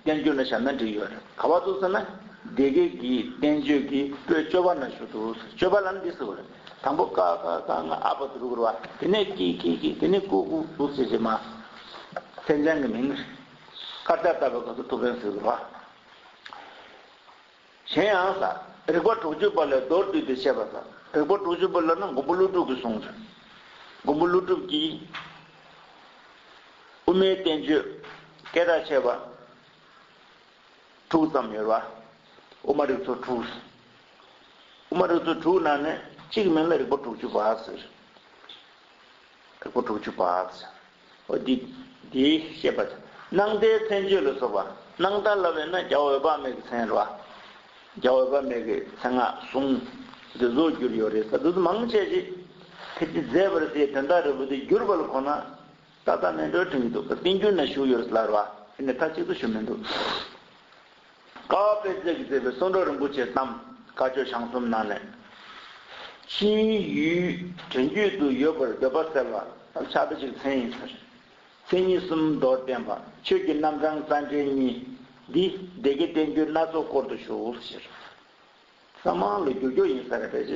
བསྟན་འགྱུར་ནང་བཞག་ན་འགྲིག་གི་ཡོད་རེད། ག་པར་འདུག་ཟེར་ན་སྡེ་དགེ་གི་བསྟན་བཅོས་ཀྱི་པོད་སྐྱོབ་པ་ནང་བཞུགས་འདུག་སྐྱོབ་པ་ལབ་ན་འདི་ཟེར་བ་རེད། དང་པོ་ཀ་ཁ་ག་ང་ཨ་པ་དུ་རུ་གུ་རུ་བ། དེ་ནས་ཀི་ཀི་ཀི། དེ་ནས་ཀུ་ཀུ་ཀུ་ཟེར་བྱས་མ། མཚན་བྱང་གི་མིང་། དཀར་ཆག་བཏབ་པའི་སྐབས་སུ་ཐུབ་པའི་ཟེར་གི་རེད་བ། གཞན་ཡང་ས། རིགས་པ་དྲུག་ཅུ་པ་ལས་མདོར་བསྡུས་ཏེ་བཤད་པ་ས། རིགས་པ་དྲུག་ཅུ་པ་ལབ་ན་མགོན་པོ་ཀླུ་སྒྲུབ་ཀྱི་གསུང་རེད། མགོན་པོ་ཀླུ་སྒྲུབ་ཀྱིས་དབུ་མའི་བསྟན་བཅོས་སྐད་གྲགས་ཆེ་བ་དྲུག་ཙམ་ཡོད་པ། དབུ་མ་རིགས་ཚོགས་དྲུག་དབུ་མ་རིགས་ཚོགས་དྲུག་ནང་ནས་གཅིག་མིང་ལ་རིགས་པ་དྲུག་ཅུ་པ་ཟེར། རིགས་པ་དྲུག་ཅུ་པ་ཟེར། འོ་འདི། འདིའི་བཤད་པ། སྣང་མཐའི་མཚན་བརྗོད་ལ་སོགས་པ། སྣང་མཐའ་ལབ་པས་ན་རྒྱལ་བ་འོད་དཔག་མེད་ཀྱི་མཚན་རེད་པ། རྒྱལ་བ་འོད་དཔག་མེད་ཀྱི་མཚན་སྔགས་གཟུངས་འདི་ཚོ་བསྒྱུར་ཡོད་རེད་ས། འདི་ཚོ་མང་ཆེ་ཞིག་ཕལ་ཆེར་མཛད་པར་ཟེར་དོན་དག་རེད་པོ་དེ་བསྒྱུར་བ་ལ་གོ་ན། ཏག་ཏག་མེད་འགྲོ་དྲན་གྱི་འདུག་བསྟན་འགྱུར་ན་བཞུགས་ཡོད་ལབ་ར། དེ་ནས་མཐའ་གཅིག་ཏུ་ཞུ་མི་འདུག་ཀ་པད་ཚལ་གྱིས་མཛད་པའི་གསུང་རབ་རིན་པོ་ཆེའི་གཏམ་བཀའ་ཆོས་ཞང་གསུམ་ནང་ནས། ཕྱིའི་ཡུལ་དྲན་རྒྱུད་དུ་ཡོད་པར་འདོད་པ་སེལ་བ་ཕྱག་དཔེ་གཅིག་མཚན་ཡིན་ཟེར། མཚན་ཉིད་གསུམ་མདོར་བསྟན་པ། ཆོས་ཀྱི་རྣམ་གྲངས་རྩ་འགྲེལ་གཉིས། འདི་སྡེ་དགེ་བསྟན་འགྱུར་སྣ་ཚོགས་སྐོར་དུ་བཞུགས་ཟེར། ས་མང་ལ་རྒྱུ་རྒྱུ་ཡིན་ས་རེད་པས།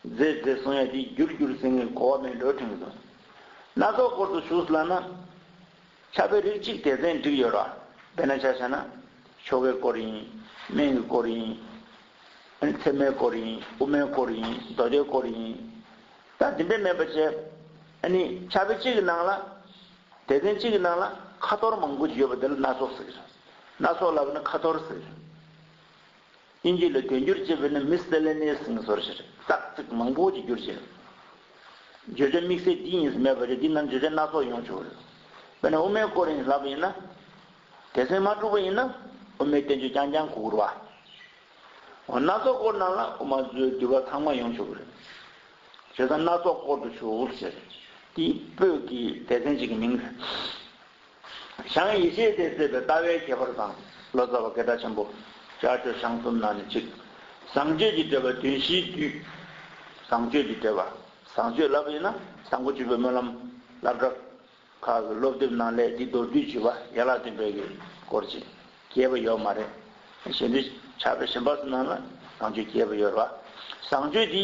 མཛེས་མཛེས་གསུང་ཡ་དེ་རྒྱུར་རྒྱུར་ཟེར་ངེས་གོ་བ་མེད་འགྲོ་དྲན་གྱི་འདུག་སྣ་ཚོགས་སྐོར་དུ་བཞུགས་ལབ་ན། ཕྱག་དཔེ་རིགས་གཅིག་སྡེ་ཚན་བསྒྲིགས་ཡོད་ར། དཔེར་ན་ཆ་བཞག་ན། ཆོ་གའི་སྐོར་ཡིན། སྨན་གྱི་སྐོར་ཡིན། ཨ་ནི་ཚད་མའི་སྐོར་ཡིན། དབུ་མའི་སྐོར་ཡིན། མདོ་སྡེའི་སྐོར་ཡིན། ད་འདི་འདྲ་མེད་པ་བྱས། ཨ་ནི་ཕྱག་དཔེ་གཅིག་གི་ནང་ལ། སྡེ་ཚན་གཅིག་གི་ནང་ལ་ཁ་ཐོར་མང་པོ་ཡོད་པ་དེ་ལ་སྣ་ཚོགས་ཟེར་གྱི་རེད། སྣ་ཚོགས་ལབ་ན་ཁ་ཐོར་ཟེར་གྱི་རེད། དབྱིན་ཇི་ལ་དོན་བསྒྱུར་བྱས་པ་ནི་མི་སི་ལེ་ནི་ཡ་སི་ཟེར་བ་ཞིག་རེད། ཙག་ཙིག་མང་པོ་ཅིག་བསྒྱུར་བྱས། བརྗོད་བྱ་དམིགས་བསལ་འདི་ཡིན་ཟེར་མེད་པ་རེད། འདི་ནང་བརྗོད་བྱ་སྣ་ཚོགས་ཡོང་ཆོག་རེད། དཔེར་ན་དབུ་མའི་སྐོར་ཡིན་ལབ་པ་ཡིན་ན། སྡེ་ཚན་མ་དྲུག་པ་ཡིན་ན་དབུ་མའི་བསྟན་བཅོས་རྐྱང་རྐྱང་གོ་དགོས་རེད་བ། འོ་སྣ་ཚོགས་སྐོར་ནང་ལ་དབུ་མ་ཚོའི་འདུས་པ་ཚང་མ་ཡོང་ཆོག་གི་རེད། བྱས་ཙང་སྣ་ཚོགས་སྐོར་དུ་བཞུགས་ཟེར། འདི་པོད་ཀྱི་སྡེ་ཚན་གཅིག་གི་མིང་རེད། ཞང་ཡེ་ཤེས་དེས་མཛད་པའི་ལྟ་བའི་ཁྱད་པར་དང་། ལོ་ཙཱ་བ་སྐད་གྲགས་ཆེན་པོ་ལྕགས་ཀྱུ་ཞང་གསུམ་ནང་ནས་གཅིག་བཟང་སྤྱོད་ཀྱི་འགྲེལ་པ་བདུན་བཞིའི་བསྡུས། བཟང་སྤྱོད་ཀྱི་འགྲེལ་པ། བཟང་སྤྱོད་ལབ་པ་ཡིན་ན་དང་པོ་བརྗོད་པའི་སྨོན་ལམ་སློབ་གྲྭ་ཁག་གི་སློབ་དེབ་ནང་ལས་འདི་མདོར་བསྡུས་བྱས་པ་ཡན་ལག་བདུན་པའི་གི་སྐོར་ཅིག་རྒྱས་པ་ཡོད་མ་རེད། གཞན་དུ་ཕྱག་དཔེ་གཞན་པ་ཚོ་ནང་ལ་བཟང་སྤྱོད་རྒྱས་པ་ཡོད་རེད་བ། བཟང་སྤྱོད་འདི་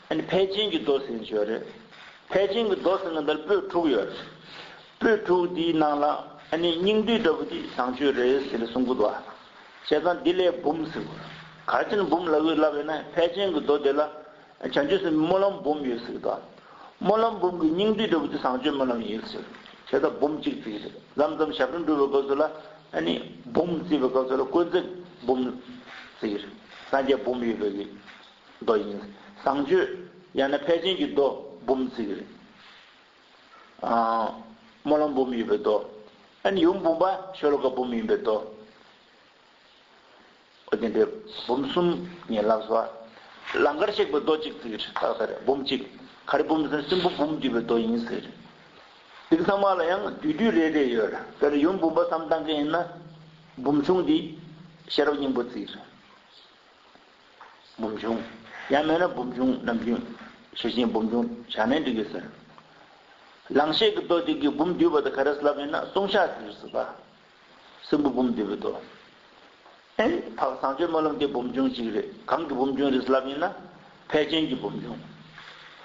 ཨ་ནི་ཕལ་ཆེན་གྱི་མདོ་ཟེར་ཞིག་ཡོད་རེད། ཕལ་ཆེན་གྱི་མདོ་ཟེར་ན་འདིར་པོད་དྲུག་ཡོད་རེད། པོད་དྲུག་འདིའི་ནང་ལ་ཨ་ནི་སྙིང་བསྡུས་འདྲ་པོ་འདི་བཟང་སྤྱོད་རེད་ཟེར་ནས་གསུང་གི་འདུག་བ། བྱས་ཙང་འདི་ལས་འབུམ་ཟེར་དགོས། ག་རེ་བྱས་ནས་འབུམ་ལབ་དགོས་ལབ་ཡོད་ན་ཕལ་ཆེན་གྱི་མདོ་དེ་ལ། བྱང་ཆུབ་སེམས་དཔའི་སྨོན་ལམ་འབུམ་ཡོད་ཟེར་གྱི་འདུག་སྨོན་ལམ་འབུམ་གྱི་སྙིང་བསྡུས་འདྲ་པོ་དེ་བཟང་སྤྱོད་སྨོན་ལམ་ཡིན་ཟེར། བྱས་ཙང་འབུམ་གཅིག་བརྩི་གི་རེད། མཚམས་མཚམས་ཞབས་དྲུང་སྒྲུབ་པའི་སྐབས་སུ་ལ་ཨ་ནི་འབུམ་བརྩི་བའི་སྐབས་སུ་ལ་དཀོན་བརྩེགས་འབུམ་བརྩི་གི་རེད། སངས་རྒྱས་འབུམ་ཡོད་པའི་གི་མདོ་ཡིན། བཟང་སྤྱོད་ཡང་ན་ཕལ་ཆེན་གྱི་མདོ་འབུམ་བརྩི་གི་རེད། ཨ། སྨོན་ལམ་འབུམ་ཡོད་པའི་མདོ། ཨ་ནི་ཡུམ་འབུམ་པ་ཤོ་ལོ་ཀ་འབུམ་ཡིན་པའི་མདོ། འོ་དེ་འདྲའི་འབུམ་གསུམ་ངས་ལབ་སོང་། ལང་ཀར་གཤེགས་པའི་མདོ་གཅིག་བརྩི་གི་རེད། ཏག་ཏག་རེད། འབུམ་གཅིག་ག་རེ་འབུམ་ཟེར་ན་སྲིན་པོ་འབུམ་འདུས་པའི་མདོ་ཡིན་ཟེར། འདི་ཚང་མ་ལ་ཡང་བསྡུས་བསྡུས་རེ་རེ་ཡོད་རེད། དཔེར་ན་ཡུམ་འབུམ་པ་བསམ་བཏང་མཁན་ཡིན་ན། འབུམ་ཆུང་འདི་ཤེས་རབ་སྙིང་པོ་བརྩི་གི་རེད། འབུམ་ཆུང་། ཡང་མིན་ན་འབུམ་ཆུང་ནམ་རྒྱུན་ཞེས་བཞིན་འབུམ་ཆུང་བྱ་ནས་འགྲིག་གི་ཟེར། ལང་གཤེགས་ཀྱི་མདོ་དེ་གི་འབུམ་བསྡུས་པ་དེ་ག་རེ་ལབ་ཡིན་ན་གསུང་བཤགས་ཟེར་ཟེར་བ། སྲིན་པོ་འབུམ་བསྡུས་པའི་མདོ། ཨེ། འཕགས་བཟང་སྤྱོད་སྨོན་ལམ་དེ་འབུམ་ཆུང་གཅིག་རེད། གང་གི་འབུམ་ཆུང་རེད་ལབ་ཡིན་ན། ཕལ་ཆེན་གྱི་འབུམ་ཆུང་།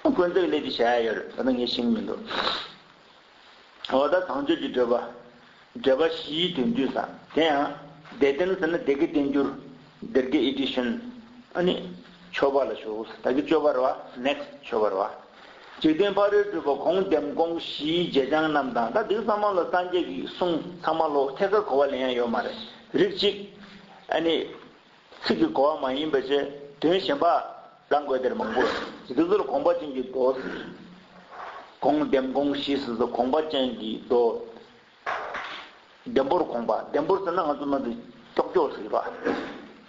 དཀོན་བརྩེགས་ལས་དེ་བྱ་ཡ་ཡོད་རེད། ད་ལྟ་ངས་ཤེས་ཀྱི་མི་འདུག་འོ་ད་བཟང་སྤྱོད་ཀྱི་འགྲེལ་པ། འགྲེལ་པ་བཞིའི་དོན་བསྡུས་ས། དེ་ཡང་སྡེ་བསྟན་ཟེར་ན་སྡེ་དགེ་བསྟན་འགྱུར། སྡེ་དགེ་ཨེ་ཌི་ཤན། ཨ་ནི་མཆོད་པ་ལ་ཞུགས། ད་གི་མཆོད་པ་རེད་བ། ནེག་སི་མཆོད་པ་རེད་བ། འཇིག་རྟེན་ཕ་རོལ་སྤྲུལ་པ་གོང་འདེམས་གོང་བཞིའི་རྗེས་འཆང་རྣམས་དང་། ད་འདི་ཚང་མ་ལ་སངས་རྒྱས་ཀྱི་གསུང་ཚང་མ་ལོ་ཐད་ཀར་གོ་བ་ལེན་ཡ་ཡོད་མ་རེད། རིགས་གཅིག་ཨ་ནི། ཚིག་གི་གོ་བ་མ་ཡིན་པ་བྱས་དོན་གཞན་པ་བླང་དགོས་དེར་མང་པོ་ཡོད། འདི་ཚོ་ལ་དགོངས་པ་ཅན་གྱི་མདོ། གོང་འདེམས་གོང་བཞི་ཟེར་ཚོ་དགོངས་པ་ཅན་གྱི་མདོ། ལྡེམ་པོར་དགོངས་པ། ལྡེམ་པོར་ཟེར་ན་ང་ཚོ་མ་འདི་ཀྱོག་ཀྱོག་ཟེར་བ།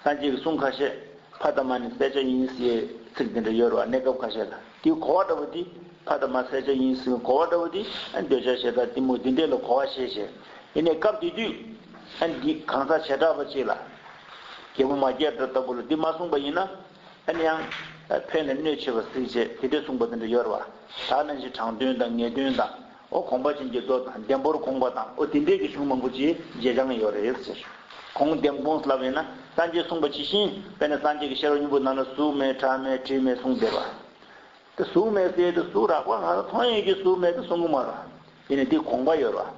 སངས་རྒྱས་ཀྱི་གསུང་ཁ་ཤས་ཕ་དང་མ་ནི་གསལ་ཆ་ཡིན་ཟེར་ཚིག་འདི་འདྲ་ཡོད་རེད་བ། གནས་སྐབས་ཁ་ཤས་ལ་དེའི་གོ་བ་འདྲ་བོ་དེ། ཕ་དང་མ་གསལ་ཆ་ཡིན་ཟེར་གོ་བ་འདྲ་བོ་དེ། ཨ། འདོད་ཆགས་ཞེ་སྡང་གཏི་མུག་འདི་འདྲས་ལ་གོ་བ་ཤེས་ཤེས། ཡིན་ནའི་སྐབས་དེ་དུས། ཨ། འདི་གང་ཟག་བྱེ་བྲག་པ་གཅིག་ལ། རྒྱལ་པོ་མ་སྐྱེས་དགྲ་ལྟ་བུ་ལ་འདི་མ་གསུངས་པ་ཡིན་ན། ཨ་ནི་ཡང་། ཕན་ལ་གནོད་ཆེ་བ་གཟིགས་བྱས་དེ་འདྲས་གསུངས་པ་དེ་འདྲ་ཡོད་རེད་བ། ད་ནང་བཞིན་དྲང་དོན་དང་ངེས་དོན་དང་། ཨོ་དགོངས་པ་ཅན་གྱི་མདོ་དང་ལྡེམ་པོར་དགོངས་པ་དང་། ཨོ་དེ་འདྲས་ཀྱི་གཞུང་མང་པོ་ཅིག་རྗེས་འཆང་ཡོད་རེད་ཟེར། གོང་འདེམས་གོང་ལབ་ཡིན་ན་སངས་རྒྱས་གསུངས་པ་ཇི་བཞིན། དཔེར་ན་སངས་རྒྱས་ཀྱི་ཤེས་རབ་སྙིང་པོ་ནང་ལ་གཟུགས་མེད་སྒྲ་མེད་དྲི་མེད་གསུངས་བསྡད་པ། དེ་གཟུགས་མེད་ཟེར་དེ་གཟུགས་རགས་པ་ང་ཚོ་མཐོང་ཡས་ཀྱི་གཟུགས་མེད་དེ་གསུང་གི་མ་རེད། དེ་ནི་དེ་དགོངས་པ་ཡོད་རེད།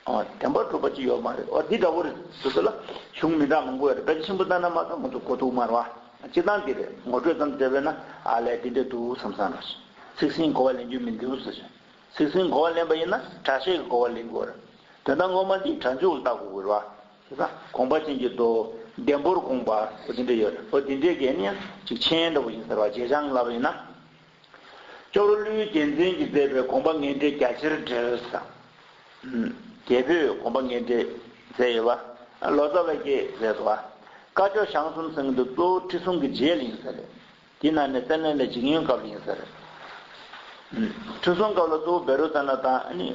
ཨོ། བདེན་པར་གྲུབ་པ་ཅིག་ཡོད་མ་རེད། ཨོ། འདི་འདྲ་བོ་རེད། དེ་ཚོ་ལ་གཞུང་མི་འདྲ་མང་པོ་ཡོད་རེད། དཔེ་ཆ་ཆེན་པོ་ལྟ་ན་མ་གཏོགས་ང་ཚོ་གོ་ཐུབ་མ་རེད་བ། སྤྱིར་བཏང་འདི་རེད། ངོ་སྤྲོད་ཙམ་བྱས་པས་ན་ཨ་ལས་འདི་འདྲ་འདུག་བསམ་བསམ་རེད། ཚིག་ཟིན་གོ་བ་ལེན་རྒྱུ་མི་འདུག་ཟེར། ཚིག་ཟིན་གོ་བ་ལེན་པ་ཡིན་ན་དྲག་ཤོས་ཀྱི་གོ་བ་ལེན་དགོས་རེད། དོན་དག་ངོ་མ་འདི་དྲག་འཇུག་ལ་ལྟ་དགོས་ཀྱི་རེད་བ། དེ་ཚོ་དགོངས་པ་ཅན་གྱི་མདོ། ལྡེམ་པོར་དགོངས་པ། ཨོ་དེ་འདྲ་ཡོད་རེད། ཨོ་དེ་འདྲའི་གན་ཡང་ཅིག་མཆན་འདྲ་བོ་ཡིན་ཟེར་བ། བྱེད་བྱང་ལབ་པ་ཡིན་ན། ཅོག་རོ་ཀླུའི་རྒྱལ་མཚན་གྱིས་མཛད་པའི་དགོངས་པ་ངེས་འགྲེལ་རྒྱ་ཆེར་འགྲེལ་ཟེར། རྒྱལ་པོས་དགོངས་པ་ངེས་འགྲེལ་མཛད་ཡོད་པ། ལོ་ཙཱ་བ་གིས་མཛད་འདུག་བ། སྐ་ཅོག་ཞང་གསུམ་ཟེར་གྱི་འདུག་གཙོ་བོ་ཁྲི་སྲོང་གི་རྗེས་ལ་ཡིན་ས་རེད། དེའི་ནང་ནས་བཙན་གནོན་ལ་ཇི་སྙོན་སྐབས་ལ་ཡིན་ས་རེད། ཁྲི་སྲོང་སྐབས་ལ་གཙོ་བོ་བཻ་རོ་ཙ་ན་དང་ཨ་ནི།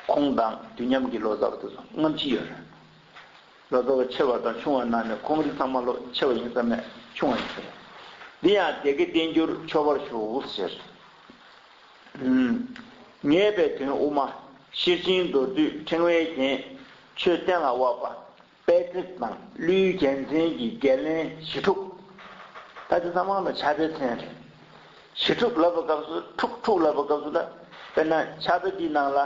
ཁོང་དང་དུས་མཉམ་གྱི་ལོ་ཙཱ་བ་དེ་ཚོ་སྔ་ཕྱི་ཡོད་རེད། ལོ་ཙཱ་བ་ཆེ་བ་དང་ཆུང་བ་ནང་ནས་ཁོང་རིགས་ཚང་མ་ལོ་ཆེ་བ་ཡིན་ས་མེད། ཆུང་བ་ཡིན་ས་རེད། འདི་ཡང་སྡེ་དགེ་བསྟན་འགྱུར་ཆོས་པར་ཞུགས་ཟེར། ངེས་པའི་དོན་དབུ་མ། ཤེར་ཕྱིན་མདོར་བསྡུས་ཕྲེང་བའི་རྒྱན། ཆོས་གཏན་ལ་དབབ་པ། དཔལ་བརྩེགས་དང་ཀླུའི་རྒྱལ་མཚན་གྱི་རྒྱན་ལེན་བཞི་དྲུག་ད་ཆ་ཚང་མ་ལ་ཕྱག་དཔེའི་མཚན་རེད། བཞི་དྲུག་ལབ་པའི་སྐབས་སུ་དྲུག་དྲུག་ལབ་པའི་སྐབས་སུ་ད། དཔེར་ན་ཕྱག་དཔེ་འདིའི་ནང་ལ་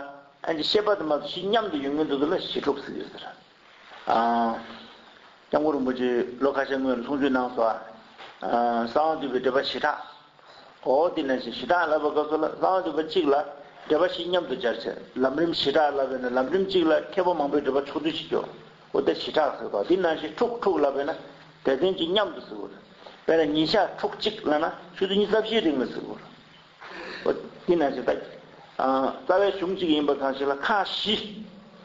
ཨ་ནི་བཤད་པ་དེ་མ་གཏོགས་བཞི་མཉམ་དུ་ཡོང་མཁན་དེ་ཚོ་ལ་བཞི་དྲུག་ཟེར་གྱི་ཡོད་ཟེར། ཨ། སྐྱབས་མགོན་རིན་པོ་ཆེས་ལོ་ཁ་ཤས་སྔོན་ལ་གསུང་ཆོས་གནང་སོང་། ཨ། གསང་བ་འདུས་པའི་འགྲེལ་པ་བཞི་སྦྲགས། འོ་དེ་ནང་བཞིན་བཞི་སྦྲགས་ལབ་པའི་སྐབས་སུ་ལ་གསང་བ་འདུས་པ་གཅིག་ལ་འགྲེལ་པ་བཞི་མཉམ་དུ་སྦྱར་བྱས། ལམ་རིམ་བཞི་སྦྲགས་ལབ་པས་ན་ལམ་རིམ་གཅིག་ལ་མཁས་པ་མང་པོའི་འགྲེལ་པ་ཕྱོགས་བསྡུས་བྱེད་རྒྱུ། འོ་དེ་བཞི་སྦྲགས་ཟེར་བ། དེ་ནང་བཞིན་དྲུག་དྲུག་ལབ་པས་ན་སྡེ་ཚན་གཅིག་མཉམ་དུ་ཟེར་དགོས་རེད། དཔེར་ན་ཉིན་ཞག་ཕྲུགས་གཅིག་ལབ་ན་ཆུ་ཚོད་ཉི་ཤུ་རྩ་བཞིའི་རིང་ལ་ཟེར་དགོས་རེད། འོ་དེ་ནང་བཞིན་ད། ཨ། རྩ་བའི་གཞུང་གཅིག་ཡིན་པ་གང་ཞིག་ལ་ཁག་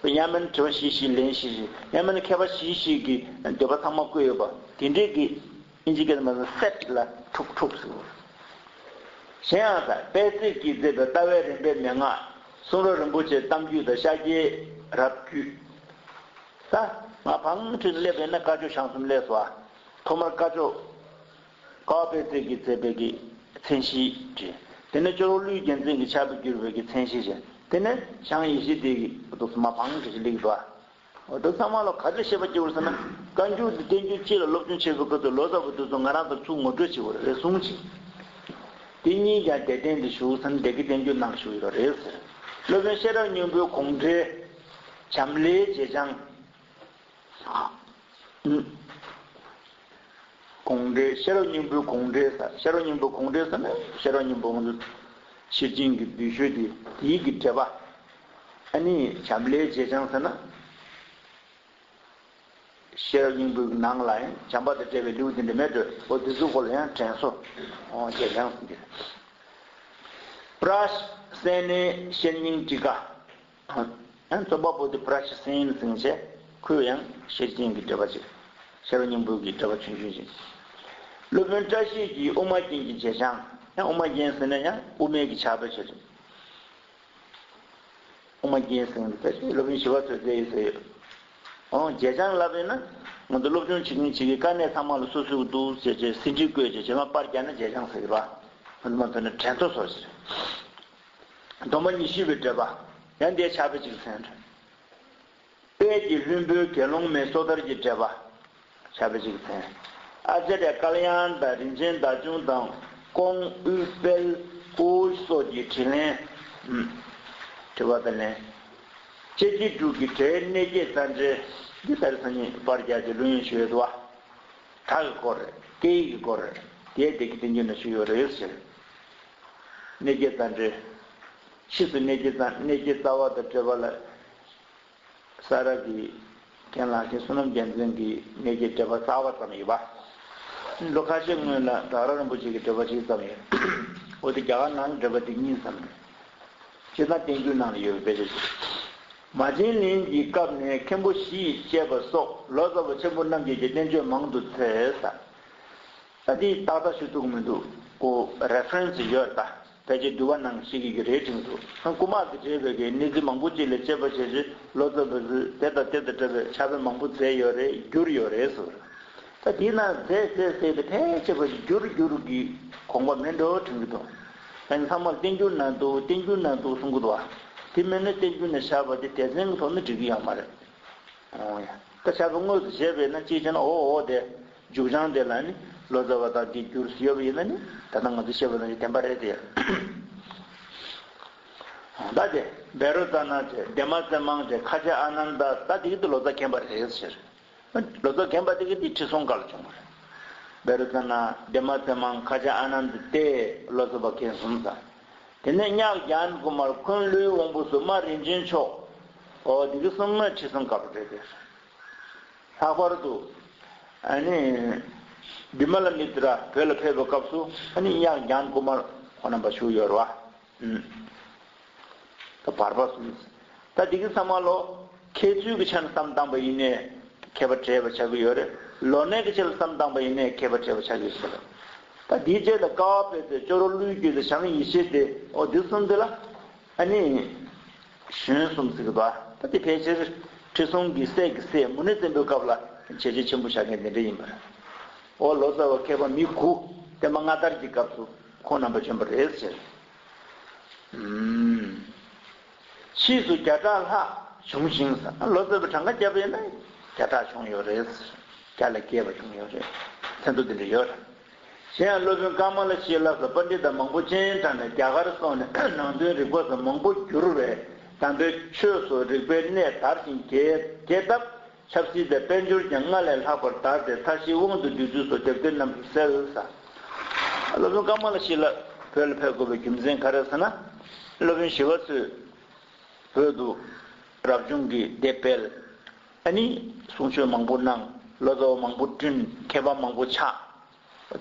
བཞི། ཡང་མིན་དྲི་བ་བཞི་བཞི་ལན་བཞི་བཞི། ཡང་མིན་མཁས་པ་བཞི་བཞི་གི་འདོད་པ་ཚང་མ་བཀོད་ཡོད་པ་དེ་འདྲའི་གི། ཨིན་ཇི་སྐད་དུ་མ་སོང་སེཊ་ལ་དྲུག་དྲུག་ཟེར། གཞན་ཡང་ད་དཔལ་བརྩེགས་ཀྱིས་མཛད་པའི་ལྟ་བའི་རིམ་པའི་མན་ངག་གསུང་རབ་རིན་པོ་ཆེའི་གཏམ་རྒྱུད་དང་ཤཱཀྱའི་རབ་རྒྱུད། ད་ང་བང་ཁྲིད་སླེབས་པས་ན་སྐ་ཅོག་ཞང་གསུམ་སླེབས་སོ། ཐོག་མར་སྐ་ཅོག་ཀ་བ་དཔལ་བརྩེགས་ཀྱིས་མཛད་པའི་གི་མཚན་གཞི་བྲིས། དེ་ནས་ཅོག་རོ་ཀླུའི་རྒྱལ་མཚན་གྱིས་ཕྱག་དཔེ་བསྒྱུར་བའི་གི་མཚན་གཞི་བྱས། དེ་ནས་ཞང་ཡེ་ཤེས་སྡེ་གི་འདུག་སེ་མ་བང་ཁྲིད་སླེབས་འདུག་འོ་དེ་ཚང་མ་ལ་ག་ཚོད་བཤད་པ་སྐྱེ་བར་ཟེར་ན། བཀའ་འགྱུར་འདི་བསྟན་འགྱུར་སྤྱི་ལ་སློབ་སྦྱོང་བྱེད་པའི་སྐབས་སུ་ལོ་ཙཱ་བ་དེ་ཚོ་ང་རང་ཚོར་ཚུར་ངོ་སྤྲོད་བྱེད་དགོས་རེད་གསུངས་ཅིང་། དེ་གཉིས་ཀྱང་སྡེ་བསྟན་དུ་བཞུགས་ཟེར་ན་སྡེ་དགེ་བསྟན་འགྱུར་ནང་བཞུགས་ཡོད་རེད་ཟེར། སློབ་དཔོན་ཤེས་རབ་སྙིང་པོའི་དགོངས་འགྲེལ། འཇམ་ལྷའི་བྱེད་བྱང་། དགོངས་འགྲེལ། ཤེས་རབ་སྙིང་པོའི་དགོངས་འགྲེལ་ཟེར། ཤེས་རབ་སྙིང་པོའི་དགོངས་འགྲེལ་ཟེར་ན་ཤེས་རབ་སྙིང་པོ་ང་ཚོ་ཤེར་ཕྱིན་གྱི་བསྡུས་ཤོས་དེ། དེའི་གི་འགྲེལ་པ། ཨ་ནི་འཇམ་ལྷའི་བྱེད་བྱང་ཟེར་ན། ཤེས་རབ་སྙིང་པོའི་ནང་ལ་ཡང་བྱམས་པ་དང་འབྲེལ་བའི་ལེའུ་དེ་འདྲ་མེད་འགྲོ། འོ་དེ་ཚོའི་སྐོར་ལ་ཡང་དྲན་གསོ། འོ་བྱེད་བྱང་ཟེར་གྱི་རེད། པྲ་སེ་ནའི་ཤེར་སྙིང་ཊཱི་ཀ། ཡང་རྩོམ་པ་པོ་དེ་པྲ་ཤི་སེན་ཟེར་བྱས། ཁོས་ཡང་ཤེར་ཕྱིན་གྱི་འགྲེལ་པ་ཅིག་ཤེས་རབ་སྙིང་པོ་གི་འགྲེལ་པ་ཆུང་ཆུང་ཅིག་སློབ་དཔོན་བཀྲ་ཤིས་ཀྱིས་དབུ་མ་རྒྱན་གྱི་བྱེད་བྱང་། ཡང་དབུ་མ་རྒྱན་ཟེར་ན་ཡང་དབུ་མའི་གི་ཕྱག་དཔེ་ཆེ་ཆུང་། དབུ་མ་རྒྱན་ཟེར་ན་ད་ཅིག་སློབ་དཔོན་ཞི་བ་འཚོས་མཛད་ཡོད་ཟེར་ཡོད། འོ་བྱེད་བྱང་ལབ་པས་ན་ང་ཚོ་སློབ་སྦྱོང་བྱེད་མཁན་བྱེད་མཁན་དཀའ་གནད་ཚང་མ་ལ་སོ་སོའི་འདུག་ཟེར་བྱས་ཟིན་བྲིས་བཀོད་བྱས་རྗེས་མ་པར་རྒྱག་ན་བྱེད་བྱང་ཟེར་གི་རེད་པ། ང་ཚོ་མ་ཐོན་ན་དྲན་གསོ་སོགས་ཟེར། སྡོམ་པ་ཉི་ཤུ་པའི་འགྲེལ་པ། ཡང་འདིའི་ཕྱག་དཔེ་གཅིག་མཚན་རེད། དཔལ་གྱི་ལྷུན་པོའི་དགེ་སློང་མའི་སོ་ཐར་གྱི་འགྲེལ་པ། ཕྱག་དཔེ་གཅིག་མཚན། ཨཱ་ཙརྱ་ཀཱལ་ཡཱན་དང་རིན་ཆེན་ཟླ་ཆུང་དང་ཀོང་དབུས་དཔལ་ཀོའུ་སོགས་ཀྱི་དྲིས་ལན། དྲི་བ་དང་ལན། དཔྱད་བརྗོད་འབྲུག་གི་གྲས་གནས་བརྒྱད་རྩ་འགྲེལ། འདི་ལྟར་སང་ཉིན་པར་རྒྱག་རྒྱུ་ལོན་ཞུ་ཡོད་དོ། གྲགས་ཀྱི་སྐོར་རེད། སྐད་ཡིག་གི་སྐོར་རེད། དེའི་སྡེ་དགེ་བསྟན་འགྱུར་ན་ཞུ་ཡོད་རེད་ཟེར། གནས་བརྒྱད་རྩ་འགྲེལ། ཕྱིས་སུ་གནས་བརྒྱད་རྩ། གནས་བརྒྱད་རྩ་བ་དང་འབྲེལ་བ་ལ། ས་རཱ་གི་རྒན་ལགས་ཀྱིས་བསོད་ནམས་རྒྱལ་མཚན་གྱི་གནས་བརྒྱད་འགྲེལ་པ་རྩ་བ་བརྩམས་ཡོད་པ། ལོ་ཁ་ཤས་སྔོན་ལ་བྲག་ར་རིན་པོ་ཆེ་གི་འགྲེལ་པ་ཞིག་བརྩམས་ཡོད། འོ་དེ་རྒྱ་གར་ནང་གི་འགྲེལ་པ་དེ་གཉིས་བརྩམས་ཡོད། སྤྱིར་བཏང་བསྟན་འགྱུར་ནང་ལ་ཡོད་པའི་དཔེ་ཆ་ཞིག་མ་བྱན་ལེན་གྱི་སྐབས་ནས་མཁན་པོ་བཞི་ཡིས་བཤད་པ་སོགས་ལོ་ཙཱ་བ་ཆེན་པོ་རྣམས་ཀྱིས་ཀྱི་བསྟན་བཅོས་མང་དུ་མཛད་ས། ད་འདི་ཏག་ཏག་ཞུ་ཐུབ་ཀྱི་མི་འདུག་ཁོ་རེ་ཕ་རེན་སི་ཡོད་ད། ཕལ་ཆེར་འདུལ་བ་ནང་བཤད་ཀྱི་ཡོད་རེད་དྲན་གྱི་འདུག་ཁོང་རྐུ་མ་དང་འབྲེལ་བའི་གི་གནས་ཚུལ་མང་པོ་ཅིག་ལ་དཔྱད་པ་བྱས་རྗེས་ལོ་ཙཱ་བ་ཚོས་དེ་དང་དེ་དང་འབྲེལ་བའི་ཕྱག་དཔེ་མང་པོ་མཛད་ཡོད་རེད། བསྒྱུར་ཡོད་རེད་ཟེར། ད་འདི་ན་མཛད་མཛད་ཟེར་ཏེ་ཕལ་ཆེར་བ་ཞིག་བསྒྱུར་བསྒྱུར་གྱི་དགོངས་པ་མེད་འགྲོ་དྲན་གྱི་འདུག་ད་ཚང་མར་བསྟན་འགྱུར་ན་འདུག་བསྟན་འགྱུར་ན་འདུག་གསུང་གི་འདུག་བ། དེ་མིན་ན་བསྟན་འགྱུར་ན་བཞག་པ་དེ་སྡེ་ཚན་གྱི་ཐོག་ནས་འགྲིག་གི་ཡོད་མ་རེད། ཨོ་ཡ། ད་ཕྱག་དཔེ་དངོས་སུ་བྱས་པས་ན་གཅིག་བྱས་ན་འོ་འོ་དེ། མཇུག་བྱང་དེ་ལ་ནི་ལོ་ཙཱ་བ་དང་དེ་བསྒྱུར་ཡོད་པ་ཡིན་ན་ནི་ད་ལྟ་ང་ཚོ་བཤད་པ་ནང་བཞིན་བདེན་པ་རེད་དེ། ད་དེ་བཻ་རོ་ཙ་ན་བྱས། བདེ་མ་ཙེ་མང་བྱས། ཁ་ཆེ་ཨ་ནན་ད། ད་དེ་གི་དུ་ལོ་ཙཱ་མཁན་པ་རེད་ཟེར། ལོ་ཙཱ་མཁན་པ་དེ་གི་དེ་ཁྲི་སྲོང་སྐབས་ལ་བྱུང་བ་རེད། བཻ་རོ་ཙ་ན། བདེ་མ་ཙེ་མང་། ཁ་ཆེ་ཨ་ནན་ད་སྟེ། ལོ་ཙཱ་བ་མཁན་གསུམ་ཙམ། དེ་ནས་གཉགས་ཛྙཱ་ན་ཀུ་མར། འཁོན་ཀླུའི་དབང་པོ་སུ། རྨ་རིན་ཆེན་མཆོག། ཨོ་དེ་གི་གསུམ་ནི་ཁྲི་སྲོང་སྐབས་ལ་རེད་དེ། ལྷག་པར་དུ་ཨ་ནི་བི་མ་ལ་མི་ཏྲ་བོད་ལ་ཕེབས་པའི་སྐབས་སུ་ཨ་ནི་གཉགས་ཛྙཱ་ན་ཀུ་མར་ཁོང་རྣམ་པ་བཞུགས་ཡོད་རེད་བ། ཨུམ། ད་བར་པ་གསུམ། ད་འདི་གི་ཚང་མ་ལོ་མཁས་ཚུལ་གྱི་ཆ་ནས་བསམ་བཏང་པ་ཡིན་ནའི་མཁས་པ་གྲས་པ་ཆགས་ཀྱི་ཡོད་རེད། ལོ་ན་གི་ཆ་ལ་བསམ་བཏང་པ་ཡིན་ནའི་མཁས་པ་གྲས་པ་ཆགས་ཀྱི་ཡོད་རེད། ད་འདིའི་རྗེས་ལ་ཀ་བ་པད་ཚལ། ཅོག་རོ་ཀླུའི་རྒྱུད་དང་བྱང་ཡེ་ཤེས་སྡེ། ཨོ་འདི་གསུམ་འདི་ལ་ཨ་ནི་གཞོན་གསུམ་ཟེར་གི་འདུག་ད་དེ་ཕལ་ཆེར་ཁྲི་སྲོང་གི་སྲས་ཀྱི་སྲས་མུ་ནེ་བཙན་པོའི་སྐབས་ལ་བྱས་རྗེས་ཆེན་པོ་བཞག་མཁན་དེ་འདྲ་ཡིན་པ་རེད། ཨོ་ལོ་ཙཱ་བ་མཁས་པ་མི་དགུ་བསྟན་པ་སྔ་དར་གྱི་སྐབས་སུ་ཁོང་རྣམ་པ་བྱོན་པ་རེད་ཟེར། ཕྱིས་སུ་བརྒྱ་ཕྲག་ལྷག་བྱུང་ཞིང་། ལོ་ཙཱ་བས་གྲངས་ཀ་བརྒྱབ་པ་ཡིན་ན་བརྒྱ་ཕྲག་བྱུང་ཡོད་རེད། བརྒྱ་ལས་བརྒལ་བ་བྱུང་ཡོད་རེད། ཚན་དུ་འདི་འདྲ་ཡོད་རེད། གཞན་ཡང་སློབ་དཔོན་ཀ་མ་ལ་ཤཱི་ལ་སོགས་པཎྜི་ཏ་མང་པོ་སྤྱན་དྲངས་ནས་རྒྱ་གར་སོགས་ནས་ནང་དོན་རིག་པ་སོགས་མང་པོ་བསྒྱུར་བས་དམ་པའི་ཆོས་སུ་རིག་པའི་གནས་དར་ཞིང་རྒྱས་རྒྱས་སྟབས། ཆབ་སྲིད་དང་དཔལ་འབྱོར་ཀྱང་སྔར་ལས་ལྷག་པར་དར་ཏེ་མཐའ་བཞིའི་དབང་དུ་བསྡུས་ཚུལ་སོགས་དེབ་ཐེར་རྣམས་སུ་གསལ་ལ། སློབ་དཔོན་ཀ་མ་ལ་ཤཱི་ལ་བོད་ལ་ཕེབས་དགོས་པའི་རྒྱུ་མཚན་ག་རེ་ཟེར་ན། སློབ་དཔོན་ཞི་བ་འཚོས་བོད་དུ་རབ་བྱུང་གི་སྡེ་སྤེལ། ཨ་ནི་གསུང་ཆོས་མང་པོ་གནང་། ལོ་ཙཱ་བ་མང་པོ་བསྐྲུན། མཁས་པ་མང་པོ་ཆགས།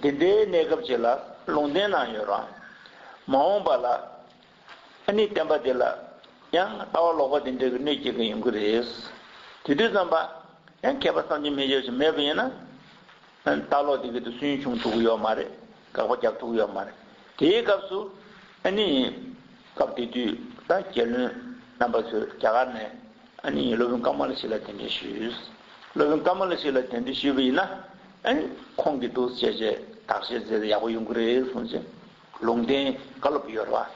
དེ་འདྲའི་གནས་སྐབས་ཅིག་ལ་ལུང་བསྟན་གནང་ཡོད་རེད། མ་འོངས་པ་ལ་ཨ་ནི་བསྟན་པ་འདི་ལ་ཡང་ལྟ་བ་ལོག་པ་དེ་འདྲ་གི་གནོད་སྐྱེལ་གྱི་ཡོང་གི་རེད། དེ་དུས་ཙམ་པ་ཡང་མཁས་པ་བསམ་གྱིས་མི་ཁྱབ་ཅིག་མེད་པ་ཡིན་ན། ལྟ་ལོག་དེ་གི་དུ་སུན་ཕྱུང་ཐུབ་ཀྱི་ཡོད་མ་རེད། དགག་པ་རྒྱག་ཐུབ་ཀྱི་ཡོད་མ་རེད། དེའི་སྐབས་སུ་ཨ་ནི་སྐབས་དེ་དུས་ད་རྒྱལ་བློན་རྣམ་པ་ཚོས་རྒྱ་གར་ནས་ཨ་ནི་སློབ་དཔོན་ཀ་མ་ལ་ཤཱི་ལ་གདན་འདྲེན་ཞུས། སློབ་དཔོན་ཀ་མ་ལ་ཤཱི་ལ་གདན་འདྲེན་ཞུས་པ་ཡིན་ན་ཨ་ནི་ཁོང་གིས་འདུག་བྱས་བྱས་བརྟག་དཔྱད་མཛད་ཡག་པོ་ཡོང་གི་རེད་གསུངས་བྱས་ལུང་བསྟན་བཀའ་སློབ་ཡོད་རེད་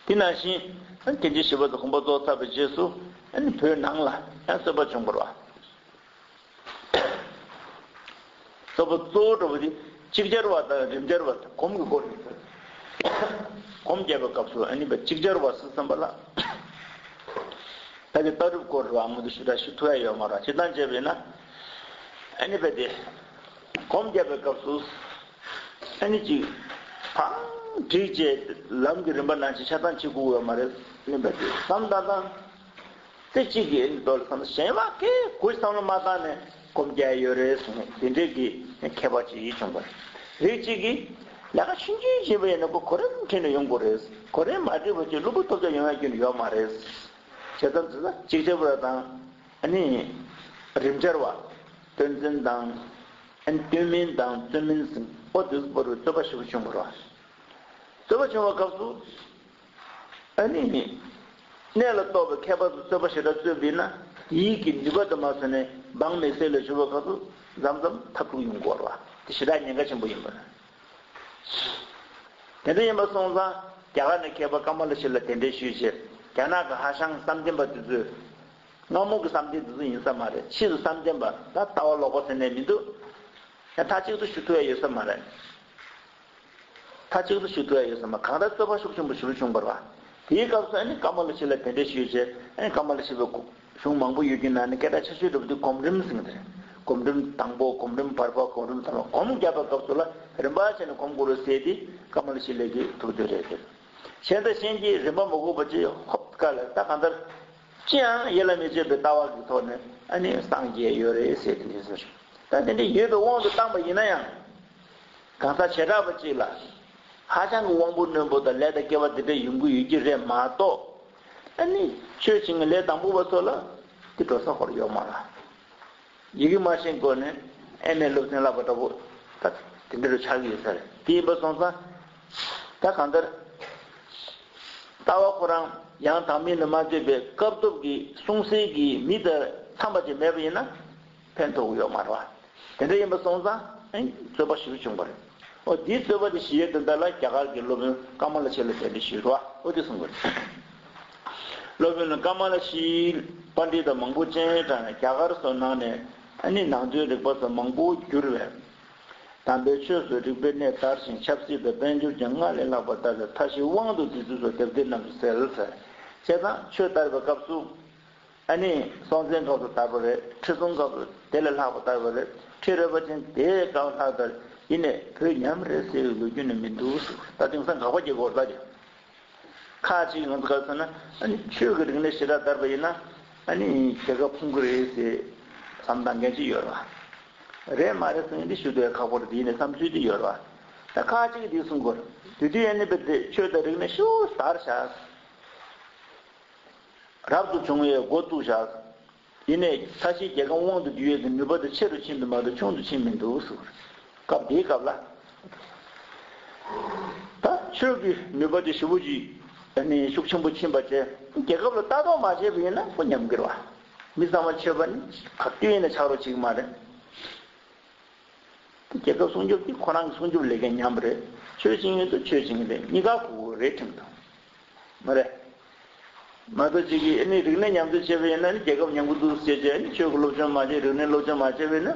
བ། དེ་ནང་བཞིན་ཨ་ནི་དགེ་ཆེ་ཞི་བ་འཚོ་དགོངས་པ་རྫོགས་ཚར་བའི་རྗེས་སུ་ཨ་ནི་བོད་ནང་ལ་ཡང་རྩོད་པ་བྱུང་བ་རེད་བ། རྩོད་པ་གཙོ་བོ་འདྲ་བོ་དེ་ཅིག་ཅར་བ་དང་རིམ་ཅར་བ་དང་གོམ་གྱི་སྐོར་རེད། གོམ་བརྒྱབ་པའི་སྐབས་སུ་ཨ་ནི་བ་ཅིག་ཅར་བ་ཟེར་བསམ་པ་ལ། ད་དེ་ལྟ་གྲུབ་སྐོར་རེད་བ། ང་ཚོ་ཞེ་དྲག་ཞུ་ཐུབ་ཡ་ཡོད་མ་རེད། སྤྱིར་བཏང་བྱས་པས་ན་ཨ་ནི་བ་དེ་གོམ་བརྒྱབ་པའི་སྐབས་སུ་ཨ་ནི་ཅིག་ཕང་བསྒྲིགས་བྱས་ལམ་གྱི་རིམ་པ་ནང་བཞིན་ཆ་ཚང་བྱེད་དགོས་ཡོད་མ་རེད། ཨ་ནི་བ་དེ་བསམ་བཏང་བཏང་། རྩེ་གཅིག་གིས་ཨ་ནི་རྡོ་ལ་བསམ་ན་གཞན་བ་ཀའི་གུ་བསམ་བློ་མ་བཏང་ནས་སྒོམ་རྒྱག་ཡོད་རེད་ཟེར་ནས་དེ་འདྲས་ཀྱི་མཁས་པ་ཅིག་བྱུང་བ་རེད། རིགས་གཅིག་གིས་ལས་ཀ་ཆུང་ཆུང་བྱེད་པ་ཡིན་ན་ཁོ་གོ་རིམ་ཁྲིད་ནས་ཡོང་དགོས་རེད། གོ་རིམ་མ་ཁྲིད་པ་ཅིག་སློབ་བུ་ཐོབ་རྒྱ་ཡོང་ཡ་རྒྱུ་ནི་ཡོད་མ་རེད། བྱས་ཙང་དེ་ལ་ཅིག་ཅར་བ་དང་ཨ་ནི་རིམ་ཅར་བ། སྟོན་འཛིན་དང་། ཨ་ནི་སྟོན་མིན་དང་རྩོད་མིན་ཟེར་ཨོ་དེ་ཚོ་བར་དུ་རྩོད་པ་ཞེ་པོ་བྱུང་བ་རེད། རྩོད་པ་བྱུང་བའི་སྐབས་སུ། ཨ་ནི། གནས་ལ་གཏོགས་པའི་མཁས་པ་ཚོ་རྩོད་པ་ཞེ་དྲག་རྩོད་པས་ན་དེའི་གི་ནུས་པ་དུ་མ་སོན་ནས་འབངས་མི་སེར་ལ་ཞུ་བའི་སྐབས་སུ་མཚམས་མཚམས་འཐབ་འཁྲུག་ཡོང་གི་ཡོད་རེད་བ། དེ་ཞེ་དྲག་ཉེན་ཁ་ཆེན་པོ་ཡིན་པ་རེད། དེ་འདྲ་ཡིན་པ་སོང་ཙང་རྒྱ་གར་ནས་མཁས་པ་ཀ་མ་ལ་ཤཱི་ལ་གདན་འདྲེན་ཞུས་བྱས་རྒྱ་ནག་གི་ཧྭ་ཤང་བསམ་གཏན་པ་དེ་ཚོས་སྔ་མོ་གི་བསམ་གཏན་དེ་ཚོ་ཡིན་ས་མ་རེད། ཕྱིས་སུ་བསམ་གཏན་པ་ད་ལྟ་བ་ལོག་པ་ཟེར་ནས་མི་འདུག་ཡང་མཐའ་གཅིག་ཏུ་ཞུ་ཐུབ་ཡ་ཡོད་ས་མ་རེད། མཐའ་གཅིག་ཏུ་ཞུ་ཐུབ་ཡ་ཡོད་ས་མ་གང་ལྟར་རྩོད་པ་ཤུགས་ཆེན་པོ་ཞེ་པོ་བྱུང་བ་རེད་བ། དེའི་སྐབས་སུ་ཨ་ནི་ཀ་མ་ལ་ཤཱི་ལ་གདན་འདྲེན་ཞུས་བྱས་ཨ་ནི་ཀ་མ་ལ་ཤཱི་ལ་གཞུང་མང་པོ་ཡོད་ཀྱི་ནང་ནས་སྐད་གྲགས་ཆེ་ཤོས་འདྲ་པོ་དེ་གོམ་རིམ་ཟེར་གྱི་རེད། གོམ་རིམ་དང་པོ་གོམ་རིམ་བར་པ་གོམ་རིམ་ཐ་མ་གོམ་བརྒྱབ་པའི་སྐབས་སུ་ལ་རིམ་པ་བྱས་ནས་གོམ་དགོས་རེད་ཟེར་ཏེ་ཀ་མ་ལ་ཤཱི་ལ་གིས་ཐུགས་འདོད་རེད་ཟེར། གཞན་དང་གཞན་གྱིས་རིམ་པ་མ་གོ་བ་ཅིག་ཧོབ་དཀའ་ལ་ད་གང་ལྟར་ཅི་ཡང་ཡིད་ལ་མི་བྱེད་པའི་ལྟ་བ་གི་ཐོག་ནས་ཨ་ནི་སངས་རྒྱས་ཡོད་རེད་ཟེར་དེ་འདྲ་ཟེར། ད་དེ་འདྲ་ཡོད་པའི་དབང་དུ་བཏང་པ་ཡིན་ན་ཡང་། གང་ཟག་བྱེ་བྲག་པ་གཅིག་ལ་ཧ་ཅང་གི་དབང་པོ་རྣོན་པོ་དང་ལས་དང་སྐལ་བ་དེ་འདྲ་ཡོང་གི་ཡོད་ཀྱི་རེད་མ་གཏོགས། ཨ་ནི་ཆོས་བྱེད་མཁན་ལས་དང་པོ་པ་ཚོ་ལ་དེ་འགྲོ་ས་ཧོར་ཡོད་མ་རེད། ཡི་གེ་མ་ཤེས་སྒོ་ནས་ཨེ་མའི་སློབ་ཚན་བསླབ་པ་འདྲ་པོ་ད་དེ་འདྲ་རུ་ཆགས་ཀྱི་ཡོད་ས་རེད། དེ་ཡིན་པ་སོང་ཙང་ད་གང་ལྟར་ལྟ་བ་ཁོ་རང་ཡང་དག་མིན་ལ་མ་ལྟོས་པའི་སྐབས་ཐོབ་ཀྱི་གསུང་སྲོལ་གྱི་མི་དང་འཚམས་པ་ཅིག་མེད་པ་ཡིན་ན་ཕན་ཐོགས་ཀྱི་ཡོད་མ་རེད་བ། དེ་འདྲ་ཡིན་པ་སོང་ཙང་ཨེ་རྩོད་པ་ཞེ་པོ་བྱུང་བ་རེད། ཨོ་དེའི་རྩོད་པ་དེ་ཞི་བའི་དོན་དག་ལ་རྒྱ་གར་གྱི་སློབ་དཔོན་ཀ་མ་ལ་ཤཱི་ལ་གདན་འདྲེན་ཞུས་རོ། ཨོ་དེ་གསུང་དགོས་རེད། སློབ་དཔོན་ཀ་མ་ལ་ཤཱི་པཎྜི་ཏ་མང་པོ་སྤྱན་དྲངས་ནས་རྒྱ་གར་སོགས་ནང་ནས་ཨ་ནི་ནང་དོན་རིག་པ་སོགས་མང་པོ་བསྒྱུར་བས། དམ་པའི་ཆོས་སུ་རིག་པའི་གནས་དར་ཞིང་ཆབ་སྲིད་དང་དཔལ་འབྱོར་ཀྱང་སྔར་ལས་ལྷག་པར་དར་བས་མཐའ་བཞིའི་དབང་དུ་བསྡུས་ཚུལ་སོགས་དེབ་ཐེར་རྣམས་སུ་གསལ་ཟེར། བྱས་ཙང་ཆོས་དར་བའི་སྐབས་སུ། ཨ་ནི་སྲོང་བཙན་སྐབས་སུ་དར་བ་རེད། ཁྲི་སྲོང་སྐབས་སུ་དེ་ལས་ལྷག་པ་དར་བ་རེད། ཁྲི་རལ་པ་ཅན་དེའི་སྐབས་ལྷག་དར། ཡིན་ནས་བོད་ཉམས་རེད་ཟེར་བའི་ལོ་རྒྱུས་ནི་མི་འདུག་ཟེར། ད་དེང་སང་དགག་པ་བྱེད་དགོས་རེད་ད། ཁ་ཅིག་ང་ཚོ་ག་ཚོད་ན། ཨ་ནི་ཆོས་ཀྱི་རིག་གནས་ཞེ་དྲག་དར་བ་ཡིན་ན། ཨ་ནི་རྒྱལ་ཁབ་ཕུང་གི་རེད་ཟེར་བསམ་བཏང་མཁན་ཅིག་ཡོད་རེད་བ། རེད་མ་རེད་ཟེར་མཁན་འདི་ཞུ་འདོད་ཁག་པོ་རེད། དེ་ཡིན་ནའི་བསམ་ཚུལ་འདི་ཡོད་རེད་བ། ད་ཁ་ཅིག་གིས་འདི་གསུང་གི་ཡོད་རེད། དེ་དུས་ཨ་ནི་བས་དེ་ཆོས་དང་རིག་གནས་ཤུགས་དར་ཤག་རབ་ཏུ་བྱུང་བའི་འགོ་བཙུགས་བཞག་ཡིན་ནའི་ས་གཞིའི་རྒྱལ་ཁམས་དབང་དུ་བསྡུ་ཡས་ཀྱི་ནུས་པ་དེ་ཆེ་རུ་ཕྱིན་འདུག་མ་གཏོགས་ཆུང་དུ་ཕྱིན་མི་འདུག་ཟེར། སྐབས་དེའི་སྐབས་ལ། ད་ཆོས་ཀྱི་ནུས་པ་དེ་ཞེ་པོ་ཅིག་ཨ་ནི་ཤུགས་ཆེན་པོ་ཕྱིན་པ་བྱས། རྒྱལ་ཁབ་ལ་ལྟ་རྟོག་མ་བྱས་པ་ཡིན་ན་ཁོ་ཉམས་ཀྱི་རེད་བ། མི་ཚང་མ་ཆོས་པ་ནི་ག་དུས་ཡིན་ན་ཆགས་རོགས་བྱེད་ཀྱི་མ་རེད། རྒྱལ་ཁབ་སྲུང་སྐྱོབ་དེ་ཁོ་རང་གི་སྲུང་སྐྱོབ་ལས་ཀ་ཉམས་རེད། ཆོས་བྱེད་མཁན་དང་ཆོས་བྱེད་མཁན་དེ་གཉིས་ཀ་དགོས་རེད་ཁྲིམས་དང་། མ་རེད། མ་གཏོགས་ཅིག་གིས་ཨ་ནི་རིག་གནས་ཉམས་གསོ་བྱས་པ་ཡིན་ན་ནི་རྒྱལ་ཁབ་ཉམས་ཀྱི་འདུག་ཟེར་བྱས། ཨ་ནི་ཆོས་ཀྱི་སློབ་སྦྱོང་མ་བྱས། རིག་གནས་སློབ་སྦྱོང་མ་བྱས་པ་ཡིན་ན།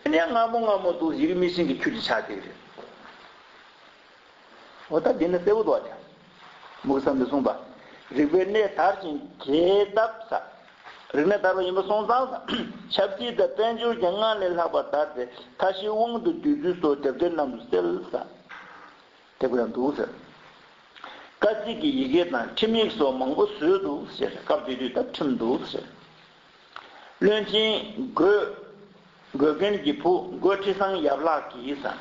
ཨ་ནི་ཡང་སྔ་མོ་སྔ་མོ་འདུག་ཡིག་མི་ཤེས་ཀྱི་ཁྱུ་ཅིག་ཆགས་བསྡད་ཀྱི་རེད། འོ་ད་འདི་ནི་གསལ་པོ་འདུག་བ། དེ་མུ་གེ་ས་འདི་གསུངས་པ། རིག་པའི་གནས་དར་ཞིང་རྒྱས་བཏབ་ས། རིག་གནས་དར་བ་ཡིན་པ་སོང་ཙང་ས། ཆབ་སྲིད་དང་དཔལ་འབྱོར་གྱི་སྔར་ལས་ལྷག་པ་དར་ཏེ། མཐའ་བཞིའི་དབང་དུ་བསྡུས་ཚུལ་སོགས་དེབ་ཐེར་རྣམས་སུ་གསལ་ས། དེ་ཀུན་ཡང་འདུག་ཟེར། བཀའ་གཙིགས་ཀྱི་ཡི་གེ་དང་ཁྲིམས་ཡིག་སོགས་མང་པོ་བཟོས་འདུག་ཟེར། སྐབས་དེ་དུས་ད་ཁྲིམས་འདུག་ཟེར། བློན་ཆེན་སྒོས། སྒོས་རྒན་གྱི་བུ་སྒོ་ཁྲི་བཟང་ཡབ་ལགས་ཀྱིས་ཟེར།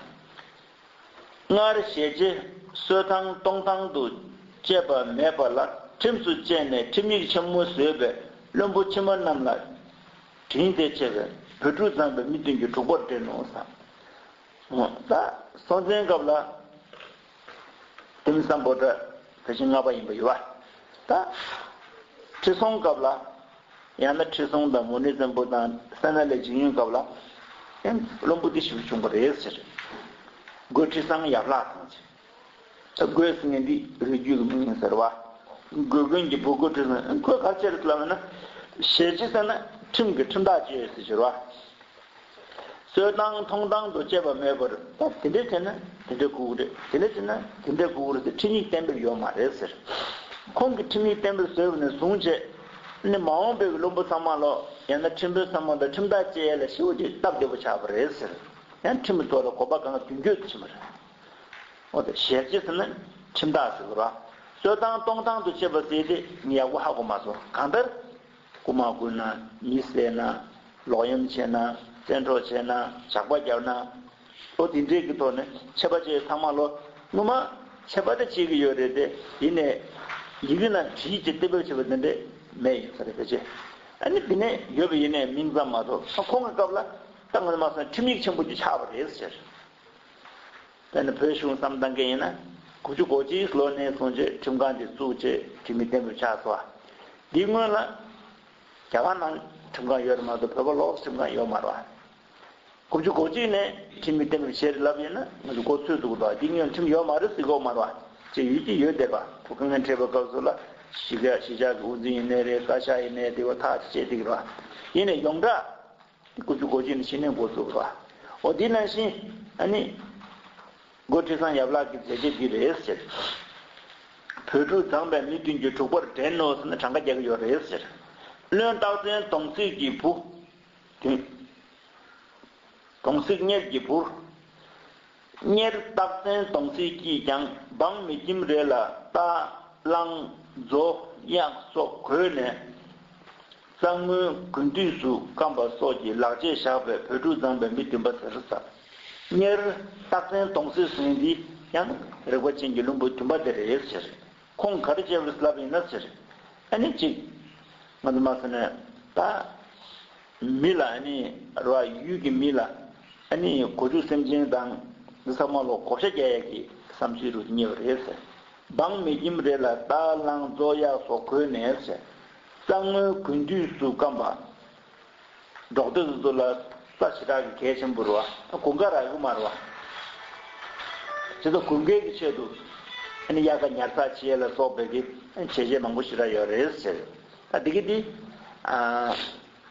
སྔར་ཞལ་ལྕེ་གསོལ་ཐང་གཏོང་ཐང་དུ་བཅད་པ་མེད་པ་ལ་ཁྲིམས་སུ་བཅད་ནས་ཁྲིམས་ཡིག་ཆེན་མོ་བཟོས་པས། བློན་པོ་ཕྱི་མ་རྣམས་ལ་དྲིན་དེ་ཆེ་བས། བོད་ཕྲུག་མཛངས་པའི་མི་བདུན་གྱི་གྲོགས་པོར་བསྒྲེས་ནོ་ཟེར། ད་སྲོང་བཙན་སྐབས་ལ་ལྡེ་མིག་སམ་བྷོ་ཊ་བོད་ཆེན་ལྔ་པ་ཡིན་པ་ཡོད་པ། ད་ཁྲི་སྲོང་སྐབས་ལ། ཡང་ན་ཁྲི་སྲོང་དང་མུ་ནེ་བཙན་པོ་དང་སད་ན་ལའི་འཇིགས་ཡུལ་སྐབས་ལ་ཡང་བློན་པོ་འདི་ཞིག་བྱུང་བ་རེད་ཟེར། སྒོ་ཁྲི་བཟང་ཡབ་ལྷག་དང་ཟེར། ད་སྒོ་ཟེར་མཁན་འདི་རིགས་རྒྱུད་ཀྱི་མིང་ཡིན་ཟེར་བ། སྒོ་རྒན་གྱི་བུ་སྒོ་ཁྲི་བཟང་། ཁོས་ག་རེ་བྱས་རེད་ལབ་ན། ཞལ་ལྕེ་ཟེར་ན་ཁྲིམས་ཀྱི་ཁྲིམས་ཐག་གཅོད་ཟེར་ཟེར་བ། གསོལ་ཐང་མཐོང་ཐང་དུ་བཅད་པ་མེད་པར། ད་དེ་འདྲས་བྱས་ན་དེ་འདྲས་དགོས་ཀྱི་རེད། དེ་འདྲས་བྱས་ན་དེ་འདྲས་དགོས་ཀྱི་རེད་ཟེར་ཁྲིམས་ཡིག་གཏན་འབེབས་ཡོད་མ་རེད་ཟེར། ཁོང་གིས་ཁྲིམས་ཡིག་གཏན་འབེབས་བཟོས་པ་ནས་བཟུང་བྱས་ནས་མ་འོངས་པའི་བློན་པོ་ཚང་མ་ལོ། ཡང་ན་ཁྲིམས་དཔོན་ཚང་མ་དང་ཁྲིམས་ཐག་བཅད་ཡས་ལ་ཞེ་པོ་ཅིག་སྟབས་བདེ་པོ་ཆགས་པ་རེད་ཟེར། ཡང་ཁྲིམས་ཀྱི་ཐོག་ལ་གོ་བ་གང་མདུན་སྐྱོད་དུ་ཕྱིན་པ་རེད། འོ་དེ་ཞལ་ལྕེ་ཟེར་ན་ཁྲིམས་ཐག་ཟེར་གི་རེད། གསོལ་ཐང་གཏོང་ཐང་དུ་བཅད་པ་ཟེར་དེ་ངས་ཡག་པོ་ཧ་གོ་མ་སོང་། གང་ལྟར། རྐུ་མ་རྐུ་ན། མི་བསད་ན། ལོག་གཡེམ་བྱས་ན། བཙན་འཕྲོག་བྱས་ན། ཇག་པ་བརྒྱབ་ན། ཨོ་དེ་འདྲས་ཀྱི་ཐོག་ནས་ཆད་པ་བཅད་ཚང་མ་ལོ། ངོ་མ་ཆད་པ་དེ་བཅད་ཀྱི་ཡོད་རེད་དེ། ཡིན་ནའི་ཡི་གེ་ནང་བྲིས་ཀྱི་གཏན་འབེབས་བྱས་པ་དེ་འདྲས་མེད་ཡིན་ས་རེད་ཕལ་ཆེར། ཨ་ནི་དེ་ནས་ཡོད་པ་ཡིན་ནའི་མིང་ཙམ་མ་གཏོགས། ཁོང་གི་སྐབས་ལ་ད་ང་ཚོ་མ་སོང་ཁྲིམས་ཡིག་ཆེན་པོ་ཅིག་ཆགས་པ་རེད་ཟེར། དཔེར་ན་བོད་གཞུང་བསམ་བཏང་མཁན་ཡིན་ན། དགུ་བཅུ་གོ་གཅིག་ལོ་ནས་བཟུང་བྱས་ཁྲིམས་ཁང་དེ་བཙུགས་བྱས་ཁྲིམས་མི་གཏན་འབེབས་ཆགས་སོང་། འདིའི་སྔོན་ལ་རྒྱ་གར་ནང་ཁྲིམས་ཁང་ཡོད་རེད་མ་གཏོགས་བོད་པ་ལོགས་ཁྲིམས་ཁང་ཡོད་མ་རེད་བ། དགུ་བཅུ་གོ་གཅིག་ནས་ཁྲིམས་མི་གཏན་འབེབས་བྱས་རེད་ལབ་ཡིན་ན་ང་ཚོ་མགོ་ཚོད་འདུག་གི་འདུག་འདི་སྔོན་ཁྲིམས་ཡོད་མ་རེད་ཟེར་གི་ཡོད་མ་རེད་བ། ཅེས་ཡོད་ཀྱི་ཡོད་བསྡད་པ། གོ་སྐབས་ངན་འཕྲད་པའི་སྐབས་སུ་ལ་གཞིས་ཀ་གཞིས་ཆགས་ཀྱི་དབུ་འཛིན་ཡིན་ནའི་རེད། བཀའ་ཤག་ཡིན་ནའི་དེ་བ་ཐག་ཅིག་བཅད་བསྡད་ཀྱི་རེད་བ། ཡིན་ནའི་ཡོངས་གྲགས། དགུ་བཅུ་གོ་གཅིག་ནས་ཕྱི་ནས་འགོ་བཙུགས་པ། འོ་དེ་ནང་བཞིན་ཨ་ནི། སྒོ་ཁྲི་བཟང་ཡབ་ལགས་ཀྱི་མཛད་རྗེས་འདི་རེད་ཟེར། བོད་ཕྲུག་མཛངས་པའི་མི་བདུན་གྱི་གྲོགས་པོར་འགྲན་ནོ་ཟེར་ནས་གྲངས་ཀ་རྒྱག་གི་ཡོད་རེད་ཟེར། བློན་སྟག་བཙན་གདོང་གསེག་གི་བུ། དུན། གདོང་གསེག་གཉེར་གྱི་བུར། གཉེར་སྟག་བཙན་གདོང་གསེག་གིས་ཀྱང་འབངས་མི་ཁྱིམ་རེ་ལ་རྟ། གླང་། མཛོ། གཡག་སོགས་བགོས་ནས། རྩྭ་སྔོན་དགུན་དུས་སུ་སྐམ་པ་སོགས་ཀྱི་ལག་རྗེས་བཞག་པའི་བོད་ཕྲུག་མཛངས་པའི་མི་བདུན་པ་ཟེར་ས། གཉེར་སྟག་བཙན་གདོང་གསེག་ཟེར་མཁན་འདི་ཡང་རིག་པ་ཅན་གྱི་བློན་པོ་བདུན་པ་དེ་རེད་ཟེར། ཁོང་ག་རེ་བྱས་པ་རེད་ལབ་ཡིན་ན་ཟེར། ཨ་ནི་གཅིག་ང་ཚོ་མ་ཟེར་ན་ད། མི་ལ་ཨ་ནི་ར་ཡུལ་གྱི་མི་ལ་ཨ་ནི་གོ་ཆུ་སེམས་ཅན་དང་འདི་ཚང་མ་ལ་བགོ་བཤའ་རྒྱག་ཡག་གི་བསམ་ཚུལ་རུ་རྙེད་པ་རེད་ཟེར། འབངས་མི་ཁྱིམ་རེ་ལ་རྟ་གླང་མཛོ་གཡག་སོགས་བགོས་ནས་ཟེར། རྩྭ་སྔོན་དགུན་དུས་སུ་སྐམ་པ། འབྲོག་སྡེ་དེ་ཚོ་ལ་རྩྭ་ཞེ་དྲག་གི་གལ་ཆེན་པོ་རེད་བ། དགུན་ཁ་རག་གི་མ་རེད་བ། བྱས་ཙང་དགུན་ཁའི་གི་ཆེད་དུ་ཨ་ནི་དབྱར་ཁ་ཉར་ཚགས་བྱེད་ཡས་ལ་སོགས་པའི་གི་བྱས་རྗེས་མང་པོ་ཞེ་དྲག་ཡོད་རེད་ཟེར། ད་འདི་གི་འདི།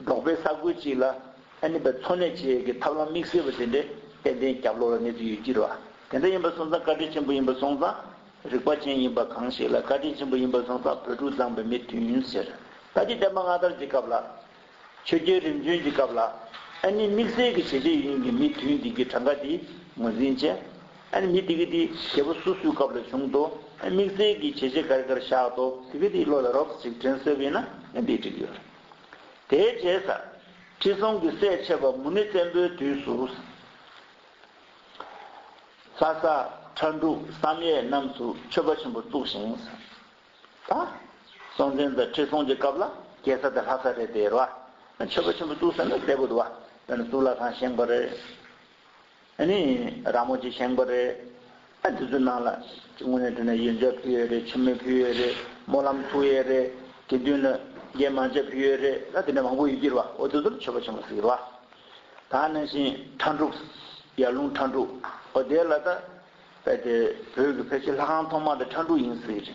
འབྲོག་པའི་ས་ཁུལ་གཅིག་ལ་ཨ་ནི་བའི་འཚོ་གནས་བྱེད་ཡས་ཀྱི་ཐབས་ལམ་དམིགས་བསལ་བ་དེ་འདྲའི་ཏན་ཏན་རྒྱབ་ལོགས་ལ་གནས་ཚུལ་ཡོད་ཀྱི་རེད་བ། དེ་འདྲ་ཡིན་པ་སོང་ཙང་བཀའ་དྲིན་ཆེན་པོ་ཡིན་པ་སོང་ཙང་ རིག་པ་ཅན་ཡིན་པ་གང་ཞིག་ལ་བཀའ་དྲིན་ཆེན་པོ་ཡིན་པ་སོང་ཙང་བོད་ཕྲུག་བརྫངས་པའི་མི་མཐུན་ཟེར། ད་ཅི་བསྟན་པ་སྔ་དར་གྱི་སྐབས་ལ། ཆོས་རྒྱལ་རིམ་བྱོན་གྱི་སྐབས་ལ། ཨ་ནི་དམིགས་བསལ་གྱི་བྱས་རྗེས་ཡིན་གྱི་མི་མཐུན་འདི་གི་གྲངས་ཀ་འདི་ངོས་འཛིན་བྱས། ཨ་ནི་མི་དེ་གི་དེ་རྒྱལ་པོ་སུ་སུའི་སྐབས་ལ་བྱུང་འདུག་ཨ་དམིགས་བསལ་གྱི་བྱས་རྗེས་ག་རེ་ག་རེ་བཞག་འདུག་དེ་གི་དེ་བློ་ལ་རོབ་ཅིག་དྲན་སོས་པ་ཡིན་ན་ཨ་འདི་འགྲིག་ཡོད། དེའི་རྗེས་ས། ཁྲི་སྲོང་གི་སྲས་ཆེ་བ་མུ་ནེ་བཙན་པོའི་དུས་སུ། ལྷ་ས་ཁྲ་འབྲུག་བསམ་ཡས་རྣམས་སུ་མཆོད་པ་ཆེན་པོ་བཙུགས་ཤིང་། ད། སྲོང་བཙན་དང་ཁྲི་སྲོང་གི་སྐབས་ལ་རྒྱལ་ས་དེ་ལྷ་ས་རེད་དེ་རེད་བ། མཆོད་པ་ཆེན་པོ་བཙུགས་ཟེར་ན་བདེ་པོ་འདུག་བ། དཔེར་ན་གཙུག་ལག་ཁང་བཞེངས་པ་རེད། ཨ་ནི་ར་མོ་ཆེ་བཞེངས་པ་རེད། ཨ་དེ་ཚོའི་ནང་ལ་དངོས་གནས་དྲང་གནས་ཡོན་ཆབ་ཕུལ་ཡས་རེད། མཆོད་མེ་ཕུལ་ཡས་རེད། སྨོན་ལམ་ཚུགས་ཡས་རེད། དགེ་འདུན་ལ་འགན་མང་ཆ་ཕུལ་ཡས་རེད། ཨ་དེ་འདྲ་མང་པོ་ཡོད་ཀྱི་རེད་བ། འོ་དེ་ཚོ་ལ་མཆོད་པ་ཆེན་པོ་ཟེར་གྱི་རེད་བ། ད་ནང་བཞིན་ཁྲ་འབྲུག་ཡར་ཀླུང་ཁྲ་འབྲུག་འོ་དེ་ལ་ད་དཔེ་དེ་བོད་ཀྱི་ཕལ་ཆེར་ལྷ་ཁང་ཐོག་མ་དེ་ཁྲ་འབྲུག་ཡིན་ཟེར་གྱི་རེད།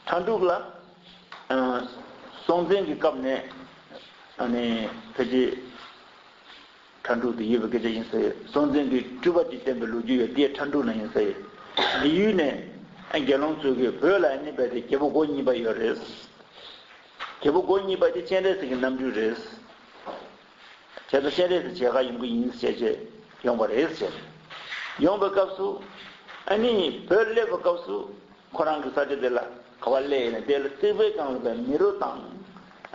ཁྲ་འབྲུག་ལ། ཨ། སྲོང་བཙན་གྱི་སྐབས་ནས་ཨ་ནི་ཕལ་ཆེར་ཁྲ་འབྲུག་དེ་ཡོད་པའི་སྐད་ཆ་ཡིན་ཟེར། སྲོང་བཙན་གྱི་སྤྲུལ་པ་དེ་བསྟན་པའི་ལོ་རྒྱུས་ཡོད་དེ་ཁྲ་འབྲུག་ན་ཡིན་ཟེར། ལི་ཡུལ་ནས་ཨ་དགེ་སློང་ཚོས་ཀྱི་བོད་ལ་ཨ་ནི་རྦད་དེ་རྒྱལ་པོ་སྒོ་གཉིས་པ་ཡོད་རེད། རྒྱལ་པོ་སྒོ་གཉིས་པ་དེ་སྤྱན་རས་གཟིགས་ཀྱི་རྣམ་སྤྲུལ་རེད། བྱས་ཙང་སྤྱན་རས་གཟིགས་མཇལ་ཁ་ཡོང་གི་ཡིན་ཟེར་བྱས་ཡོང་བ་རེད་ཟེར། ཡོང་བའི་སྐབས་སུ་ཨ་ནི་བོད་སླེབས་པའི་སྐབས་སུ། ཁོ་རང་གི་ས་ཆ་དེ་ལ་ག་པར་སླེབས་ཡིན་ན་དེ་ལ་རྩིག་པའི་སྒང་ལ་མི་རོ་དང་།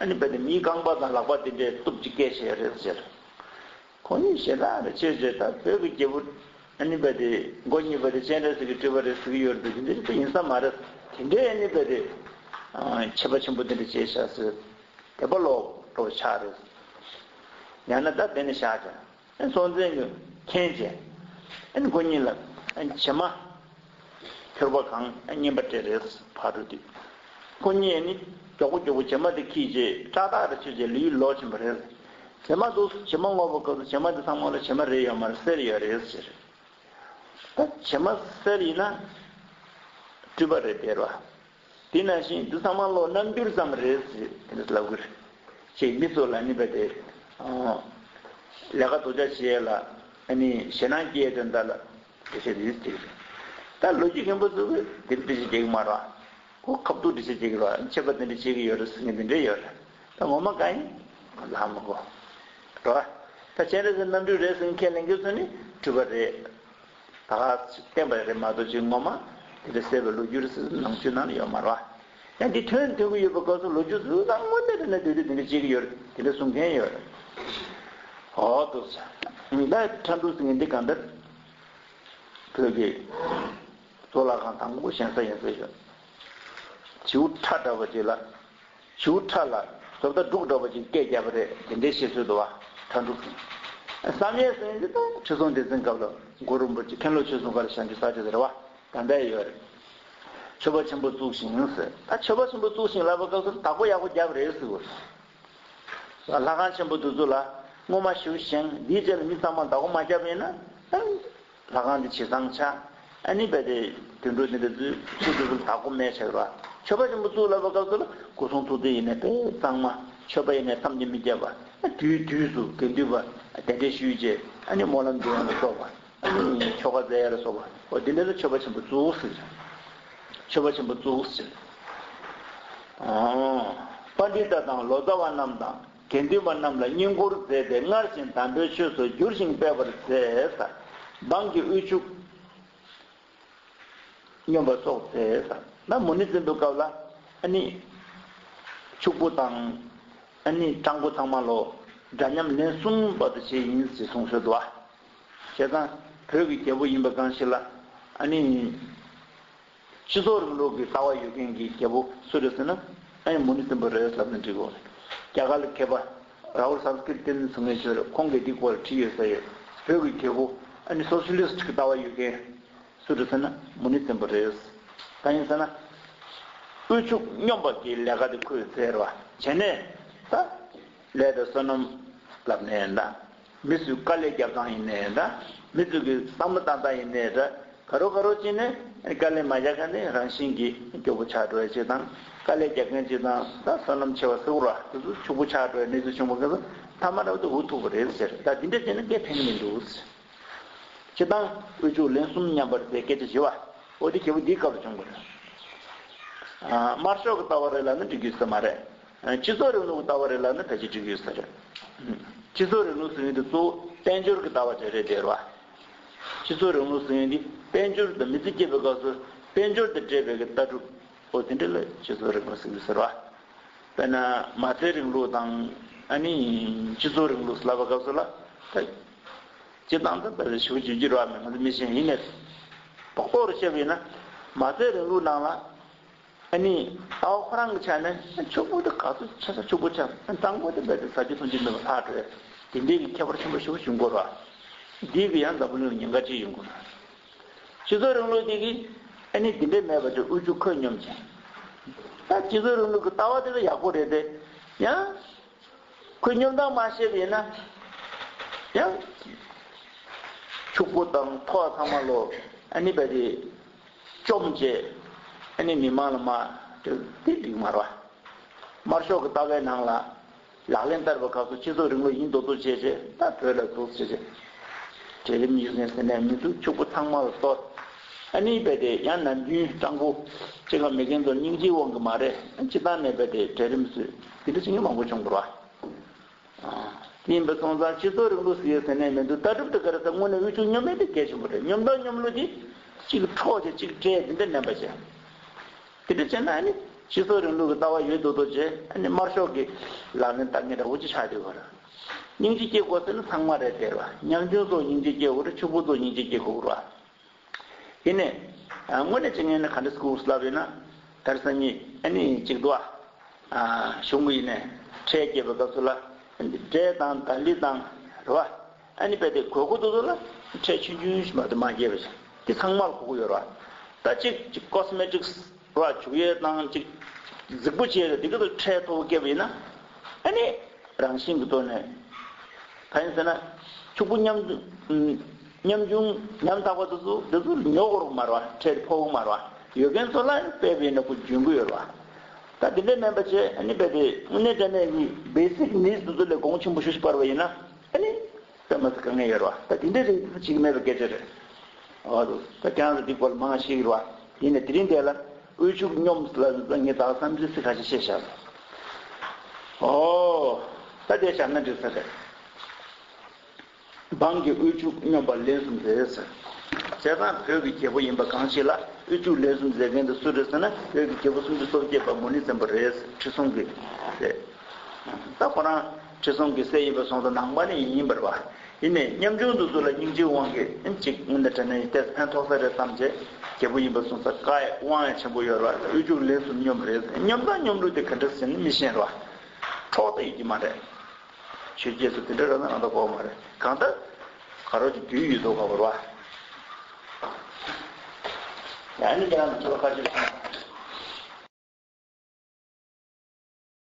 ཨ་ནི་རྦད་དེ་མིའི་རྐང་པ་དང་ལག་པ་དེ་འདྲས་གཏུབ་ཅིག་སྐྱེལ་བྱས་རེད་ཟེར། ཁོ་གཉིས་ཞེ་དྲག་རེད། ཆོས་བྱེད་ད་བོད་ཀྱི་རྒྱལ་པོ་ཨ་ནི་རྦད་དེ་མགོ་གཉིས་པ་དེ་སྤྱན་རས་གཟིགས་ཀྱི་སྤྲུལ་པ་རེད་ཟེར་གྱི་ཡོད་རེད། དེ་འདྲ་ཡིན་ས་མ་རེད། དེ་འདྲའི་ཨ་ནི་རྦད་དེ་ཆེ་བ་ཆེན་པོ་དེ་འདྲ་བྱས་བཞག་ཟེར། དད་པ་ལོག་འགྲོ་ཆགས་རེད། ཡང་ན་ད་དེ་ནས་བཞག་ཀྱང་། ཨ་སྲོང་བཙན་གྱིས་མཁྱེན་བྱས། ཨ་ནི་ཁོ་གཉིས་ལ་ཨ་བྱེ་མ་ཁྱོར་པ་གང་ཨ་རྔན་པ་སྤྲད་རེད། ཕ་རུ་དེ། ཁོ་གཉིས་ཨ་ནི་མགྱོགས་པོ་མགྱོགས་པོ་བྱེ་མ་དེ་འཁྱེར་བྱས་ཏག་ཏག་རེ་ཆོད་བྱས་ལི་ཡུལ་ལོག་ཕྱིན་པ་རེད། བྱེ་མ་འདུག་བྱེ་མ་བསྔོག་པའི་སྐབས་སུ་བྱེ་མ་དེ་ཚང་མ་ལ་བྱེ་མ་རེ་ཡོད་མ་རེད། གསེར་ཡོད་རེད་ཟེར། ད་བྱེ་མ་གསེར་ཡིན་ན་སྤྲུལ་པ་རེད་དེ་རེད་བ། དེ་ནང་བཞིན་འདི་ཚང་མ་ལོ་རྣམ་འགྱུར་ཙམ་རེད་ཟེར་དེ་འདྲ་ལབ་གི་རེད། ཅེས་མི་ཚོ་ལ་ནི་རྦད་དེ། ཨ། ལས་ཀ་རྡོག་རྒྱག་བྱེད་ཡས་ལ་ཨ་ནི་ཞེད་སྣང་སྐྱེ་ཡས་དོན་དག་ལ་འགྲེལ་བཤད་འདི་ཟེར་གི་རེད། ད་ལོ་རྒྱུས་མཁན་པོ་ཚོ་གིས་འདི་འདྲ་འགྲེལ་བཤད་རྒྱག་གི་མ་རེད། ཁོ་ཁ་ཐུག་འགྲེལ་བཤད་བྱེད་ཀྱི་རེད། མཆོད་པ་དེ་འདྲ་བྱེད་ཀྱི་ཡོད་རེད་ཟེར་མཁན་དེ་འདྲ་ཡོད་རེད། ད་ངོ་མ་གང་ཡིན་ལབ་མི་དགོས། རེད་བ། ད་སྤྱན་རས་གཟིགས་རྣམ་སྤྲུལ་རེད་ཟེར་མཁན་ཁས་ལེན་མཁན་ཚོ་ནི་སྤྲུལ་པ་རེད། ད་ག་བསྟན་པ་རེད་མ་གཏོགས་ཅིག་ངོ་མ་དེ་འདྲ་གསལ་བའི་ལོ་རྒྱུས་རེད་ཟེར་ནང་ཆོས་ནང་ལ་ཡོད་མ་རེད་བ། ཡང་འདི་ཐོན་ཐོན་གྱི་ཡོད་པའི་སྐབས་སུ་ལོ་རྒྱུས་ཚོ་ད་དངོས་གནས་དྲང་གནས་དེ་དུས་དེ་འདྲ་བྱེད་ཀྱི་ཡོད་རེད། དེ་འདྲ་གསུང་མཁན་ཡོད་རེད། འོ་འདུག་ས། ད་ཁྲ་འབྲུག་ཟེར་མཁན་འདི་གང་ལྟར་བོད་ཀྱི་གཙུག་ལག་ཁང་དང་པོ་བཞེངས་ས་ཡིན་ཟེར་ཞོག་བྱིའུ་ཁྲ་འདྲ་བ་ཅིག་ལ། བྱིའུ་ཁྲ་ལ་བཟོ་ལྟ་འབྲུག་འདྲ་བ་ཅིག་སྐད་རྒྱབ་པ་རེད། དེ་འདྲའི་བཤད་སྲོལ་འདུག་བ། ཁྲ་འབྲུག་ཟེར། བསམ་ཡས་ཟེར་འདི་ད་ཁྲི་སྲོང་ལྡེ་བཙན་སྐབས་ལ་གུ་རུ་རིན་པོ་ཆེ་མཁན་སློབ་ཆོས་གསུམ་ཀ་ལ་བཞེངས་རྒྱུ་ས་ཆ་དེ་རེད་བ། ད་ལྟ་ཡོད་རེད། མཆོད་པ་ཆེན་པོ་བཙུགས་ཤིང་ཟེར། ད་མཆོད་པ་ཆེན་པོ་བཙུགས་ཤིང་ལབ་པའི་སྐབས་སུ་བདག་པོ་ཡག་པོ་རྒྱབ་རེད་ཟེར་དགོས་རེད། ལྷ་ཁང་ཆེན་པོ་དེ་ཚོ་ལ་སྔོན་མ་ཞིག་བཞེངས། དེའི་རྗེས་ལ་མི་ཚང་མ་བདག་པོ་མ་བརྒྱབ་པ་ཡིན་ན། ལྷ་ཁང་དེ་ཇེ་བཟང་ཆགས། ཨ་ནི་རྦད་དེ་དུད་འགྲོ་དེ་འདྲ་ཚོས་ཚུར་དུ་ཚུར་བདག་པོ་མེད་ཆགས་ར། མཆོད་པ་ཆེན་པོ་བཙུགས་ལབ་པའི་སྐབས་སུ་ལ་སྐུ་གསུང་ཐུགས་རྟེན་ཡིན་ནའི་དཔེ་གཙང་མ། མཆོད་པ་ཡིན་ནའི་མཚམས་ཀྱི་མི་བརྒྱབ་པ། དུས་དུས་སུ་དགེ་འདུན་པ་གདན་འདྲེན་ཞུས་རྗེས་ཨ་ནི་སྨོན་ལམ་འདོན་ཡ་ལ་སོགས་པ། ཨ་ནི་ཆོ་ག་མཛད་ཡ་ལ་སོགས་པ། འོ་དེ་འདྲ་ལ་མཆོད་པ་ཆེན་པོ་བཙུགས་ཟེར། མཆོད་པ་ཆེན་པོ་བཙུགས་ཟེར། ཨོ། པཎྜི་ཏ་དང་ལོ་ཙཱ་བ་རྣམས་དང་། དགེ་འདུན་པ་རྣམས་ལ་བསྙེན་བཀུར་མཛད་དེ། སྔར་བཞིན་དམ་པའི་ཆོས་སུ་འགྱུར་ཞིང་སྤེལ་བར་མཛད། འབངས་ཀྱི་དབུལ་ཕྱུག་སྙོམས་པར་གསོག་མཛད། ད་མུ་ནེ་བཙན་པོའི་སྐབས་ལ་ཨ་ནི་ཕྱུག་པོ་དང་ཨ་ནི་སྤྲང་པོ་ཚང་མ་ལོ་འདྲ་མཉམ་ལན་གསུམ་བར་དུ་བྱས་ཡིན་ཞེས་གསུངས་སྲོལ་འདུག་བ། བྱས་ཙང་བོད་ཀྱི་རྒྱལ་པོ་ཡིན་པ་གང་ཞིག་ལ་ཨ་ནི། སྤྱི་ཚོགས་རིང་ལུགས་ཀྱི་ལྟ་བ་ཡོད་མཁན་གྱི་རྒྱལ་པོ་སུ་རེད་ཟེར་ན། ཨ་ནི་མུ་ནེ་བཙན་པོ་རེད་ལབ་ན་འགྲིག་གོ། རྒྱ་གར་ལ་མཁས་པ་རཱ་ཧུལ་སཾ་སྐྲི་ཏི་ཟེར་མཁན་ཅིག་ཡོད་རེད། ཁོང་གིས་འདི་སྐོར་ལ་བྲིས་ཡོད་ས་ཡོད། བོད་ཀྱི་རྒྱལ་པོ་ཨ་ནི་སོ་ཤི་ལི་སི་ཊི་གི་ལྟ་བ་ཡོད་མཁན་སུ་རེད་ཟེར་ན་མུ་ནེ་བཙན་པོ་རེད། གང་ཡིན་ཟེར་ན། དབུལ་ཕྱུག་སྙོམས་པ་གི་ལས་ཀ་དེ་ཁོས་མཛད་རེད་བ། བྱས་ནས་ད་ལས་དང་བསོད་ནམས་ལབ་ནས་ད། མི་ཚོས་དཀའ་ལས་རྒྱབ་སྟངས་ཡིན་ནའི་འདྲ། མི་ཚོས་ཀྱི་བསམ་བློ་བཏང་སྟངས་ཡིན་ནའི་འདྲ། ག་རེ་ག་རེ་བྱས་ནས་དཀའ་ལས་མ་རྒྱག་མཁན་དེ་རང་བཞིན་གྱིས་མགྱོགས་པོ་ཆགས་འགྲོ་ཡ་ཅིག་དང་། དཀའ་ལས་རྒྱག་མཁན་ཅིག་དང་ད་བསོད་ནམས་ཆེ་བ་ཟེར་བ་དེ་ཚོ་ཕྱུག་པོ་ཆགས་འགྲོ་ཡ་གནས་ཚུལ་བྱུང་བ་ག་ཚོད་ཐ་མ་ར་བ་དེ་འུ་ཐུག་པ་རེད་ཟེར། ད་འདི་འདྲ་བྱས་ན་སྐད་ཕན་གི་མི་འདུག་ཟེར། སྤྱིར་བཏང་དབུལ་ཕྱུག་ལན་གསུམ་མཉམ་པར་ཟེར་སྐད་ཆ་ཞུ་བ། འོ་དེ་རྒྱལ་པོ་འདིའི་སྐབས་ལ་བྱུང་དགོས་རེད། ཨ། དམར་ཤོག་གི་ལྟ་བ་རེད་ལབ་ན་འགྲིག་གི་ཡོད་ས་མ་རེད། ཨ། སྤྱི་ཚོགས་རིང་ལུགས་ཀྱི་ལྟ་བ་རེད་ལབ་ན་ཕལ་ཆེར་འགྲིག་གི་ཡོད་ས་རེད། སྤྱི་ཚོགས་རིང་ལུགས་ཟེར་མཁན་དེ་གཙོ་བོ་དཔལ་འབྱོར་གྱི་ལྟ་བ་དེ་རེད་དེ་རེད་བ། སྤྱི་ཚོགས་རིང་ལུགས་ཟེར་མཁན་དེ་དཔལ་འབྱོར་དང་མི་ཚེ་སྐྱེལ་བའི་སྐབས་སུ་དཔལ་འབྱོར་དང་འབྲེལ་བའི་གི་ལྟ་གྲུབ། འོ་དེ་འདྲ་ལ་སྤྱི་ཚོགས་རིང་ལུགས་ཟེར་གི་ཟེར་བ། དཔེར་ན་མ་རྩའི་རིང་ལུགས་དང་ཨ་ནི་སྤྱི་ཚོགས་རིང་ལུགས་ལབ་པའི་སྐབས་སུ་ལ་ད་སྤྱིར་བཏང་ད་ད་ཞུ་རྒྱུ་རྒྱུ་ར་མེད། ང་ཚོ་མི་གཞན་ཡིན་ནས་རྡོག་རྡོག་རུ་བཤད་པ་ཡིན་ན་མ་རྩའི་རིང་ལུགས་ནང་ལ་ཨ་ནི་ལྟ་བ་ཁོ་རང་གི་ཆ་ནས་ཕྱུག་པོ་དེ་ག་ཚོད་ཆ་ས་ཕྱུག་པོ་ཆགས། གཙང་པོ་དེ་རྦད་དེ་ཟ་རྒྱུ་འཐུང་རྒྱུ་མེད་པ་ལྷག་འགྲོ། དེ་འདྲའི་གི་ཁྱད་པར་ཆེན་པོ་ཞེ་པོ་བྱུང་དགོས་ར། འདི་གི་ཡང་འཛམ་བུ་གླིང་ལ་ཉེན་ཁ་ཅིག་ཡོང་དགོས་ར། སྤྱི་ཚོགས་རིང་ལུགས་དེ་གིས་ཨ་ནི་དེ་འདྲའི་མེད་པ་དེ་དབུལ་ཕྱུག་ཁོད་སྙོམས་ཅན། ད་སྤྱི་ཚོགས་རིང་ལུགས་ཀྱི་ལྟ་བ་དེ་ལ་ཡག་པོ་རེད་དེ། ཡང་ཁོད་སྙོམས་སྟངས་མ་ཤེས་པ་ཡིན་ན་ཡང་ཕྱུག་པོ་དང་མཐོ་བ་ཚང་མ་ལོ་ཨ་ནི་རྦད་དེ་བཅོམ་བྱས་ཨ་ནི་མི་མང་ལ་མ་སྤྲད་དེ་འགྲིག་མ་རེད་བ། དམར་ཤོག་གི་ལྟ་བའི་ནང་ལ། ལག་ལེན་བསྟར་བའི་སྐབས་སུ་སྤྱི་ཚོགས་རིང་ལུགས་ཡིན་མདོག་མདོག་བྱས་བྱས་ད་བོད་ལ་འདུག་བྱས་བྱས། གྲལ་རིམ་ཡོད་མཁན་ཟེར་ནས་མི་འདུག་ཕྱུག་པོ་ཚང་མ་ལ་གཏོར། ཨ་ནི་རྦད་དེ་ཡང་ནམ་རྒྱུན་སྤྲང་པོ་གཅིག་ལ་མེད་མཁན་ཚོ་སྙིང་རྗེའི་དབང་གིས་མ་རེད། སྤྱིར་བཏང་ནས་རྦད་དེ་གྲལ་རིམ་བཟོས་དེ་འདྲ་བྱེད་མཁན་མང་པོ་བྱུང་དགོས་རེད་བ། དེ་ཡིན་པ་སོང་ཙང་སྤྱི་ཚོགས་རིང་ལུགས་ཟེར་ཡོད་ཟེར་ནས་མི་འདུག་ལྟ་གྲུབ་དེ་ག་རེ་ཟེར་དངོས་གནས་དབུལ་ཕྱུག་སྙོམས་མེད་དེ་གལ་ཆེན་པོ་རེད། སྙོམས་དང་སྙོམས་ལུགས་དེ་གཅིག་འཕྲོག་བྱས་གཅིག་སྤྲད་དེ་འདྲ་མིན་པ་བྱས། དེ་འདྲ་བྱས་ན་ཨ་ནི་སྤྱི་ཚོགས་རིང་ལུགས་ཀྱི་ལྟ་བ་ཡོད་མདོག་མདོག་བྱས། ཨ་ནི་དམར་ཤོག་གི་ལག་ལེན་བསྟར་མཁན་འདྲ་བོ་ཅིག་ཆགས་བསྡད་ཡོད་རེད། སྙིང་རྗེ་སྐྱེ་དགོས་ཟེར་ན་ཚང་མ་རེད་དེ་རེད་བ། ཉམ་ཆུང་ཚོ་སྙིང་རྗེ་སྐྱེ་དགོས་རེད། ཕྱུག་པོ་ཚོ་སྙིང་རྗེ་སྐྱེ་དགོས་རེད་བ། ཡིན་ནའི་དངོས་གནས་བྱེད་མཁན་ནི་ག་འདྲ་སྐུ་ལབ་ཡོད་ན། དེང་སང་ཉིན་ཨ་ནི་གཅིག་འདུག་ཨ། གཞུང་གི་ཡིན་ནའི་ཁྲལ་བརྒྱབ་པའི་སྐབས་སུ་ལ་འབྲས་དང་ལྡ་ལི་དང་རེད་བ། ཨ་ནི་རྦད་དེ་དགོས་མཁོ་དེ་ཚོ་ལ་ཁྲལ་ཆུང་ཆུང་ཞིག་མ་གཏོགས་མ་བརྒྱབ་པ་ཞིག་དེ་ཚང་མ་ལ་དགོས་ཀྱི་ཡོད་རེད་བ། ད་གཅིག་གཅིག་ཀོ་སི་མེ་ཊིག་སི་རེད་བ། བྱུག་ཡས་དང་གཅིག་གཟིགས་པོ་བྱས་ཏེ་དེ་ག་ཚོད་ཁྲལ་མཐོ་པོ་བརྒྱབ་པ་ཡིན་ན་ཨ་ནི་རང་བཞིན་གྱི་ཐོག་ནས་གང་ཡིན་ཟེར་ན་ཕྱུག་པོ་ཉམ་ཉམ་ཆུང་ཉམ་ཐག་པ་དེ་ཚོ་དེ་ཚོ་ཉོ་དགོས་རེད་མ་རེད་བ། ཁྲལ་མཐོ་པོ་མ་རེད་བ། ཡོད་མཁན་ཚོ་ལ་དཔེ་བྱས་ན་ཁོ་འཇོན་གྱི་ཡོད་རེད་བ། ད་དེ་འདྲ་མིན་པ་བྱས་ཨ་ནི་རྦད་དེ་དངོས་གནས་དྲང་གནས་ཀྱི་བེ་སིག་ནིཌ་སི་དེ་ཚོ་ལ་གོང་ཆེན་པོ་ཞེ་པོ་ཅིག་སྤར་བ་ཡིན་ན་ཨ་ནི་དཔེ་མི་སྲིད་དཀའ་ངལ་ཡོད་རེད་བ། ད་དེ་འདྲ་རེད་དེ་ཚོ་བྱེད་ཀྱི་མེད་པ་སྐད་ཆ་རེད། འོ་དུ་ད་ཁྱེད་རང་ཚོ་འདི་སྐོར་ལ་མང་ཤེས་ཀྱི་རེད་བ། ཡིན་ནའི་དེ་རིང་འདི་ལ་དབུལ་ཕྱུག་སྙོམས་ལ་ངས་ད་བསམ་ཚུལ་ཚིག་ཁ་ཤས་བཤད་བཞག་ཟེར། འོ། ད་དེ་བཞག་ན་འགྲིག་ས་རེད། འབངས་ཀྱིས་དབུལ་ཕྱུག་སྙོམས་པ་ལན་གསུམ་མཛད་ཟེར། བྱས་ཙང་བོད་ཀྱི་རྒྱལ་པོ་ཡིན་པ་གང་ཞིག་ལ་དབུལ་ཕྱུག་ལན་གསུམ་མཛད་མཁན་དེ་སུ་རེད་ཟེར་ན་བོད་ཀྱི་རྒྱལ་པོ་སུམ་ཅུ་སོ་བརྒྱད་པ་མུ་ནེ་བཙན་པོ་རེད་ཟེར། ཁྲི་སྲོང་གི་རེད། ད་ཁོ་རང་ཁྲི་སྲོང་གི་སྲས་ཡིན་པ་སོང་ཙང་ནང་པ་ནས་ཡིན་པ་རེད་བ། ཡིན་ནའི་ཉམ་ཆུང་དེ་ཚོ་ལ་སྙིང་རྗེའི་དབང་གིས་ཨ་ནི་གཅིག་དངོས་གནས་དྲང་གནས་ཏོག་ཙམ་ཕན་ཐོགས་ས་རེད་བསམ་བྱས་རྒྱལ་པོ་ཡིན་པ་སོང་ཙང་བཀའ་ཡི་དབང་ཡང་ཆེན་པོ་ཡོད་རེད་བ། དབུལ་ཕྱུག་ལན་གསུམ་སྙོམས་རེད། སྙོམས་དང་སྙོམས་ལུགས་དེ་ག་འདྲ་ཟེར་ན་མི་ཤེས་རེད་བ། འཕྲོག་ད་ཡོད་ཀྱི་མ་རེད། ཆོས་བརྒྱད་ཚོ་དེ་འདྲ་རེད་ན་རང་ད་གོ་མ་རེད། གང་ལྟར་ག་རོ་གི་དུས་ཡོད་དོ་ག་བར་བ། ཡང་ནི་ཡང་ཚོར་ཁ་ཅིག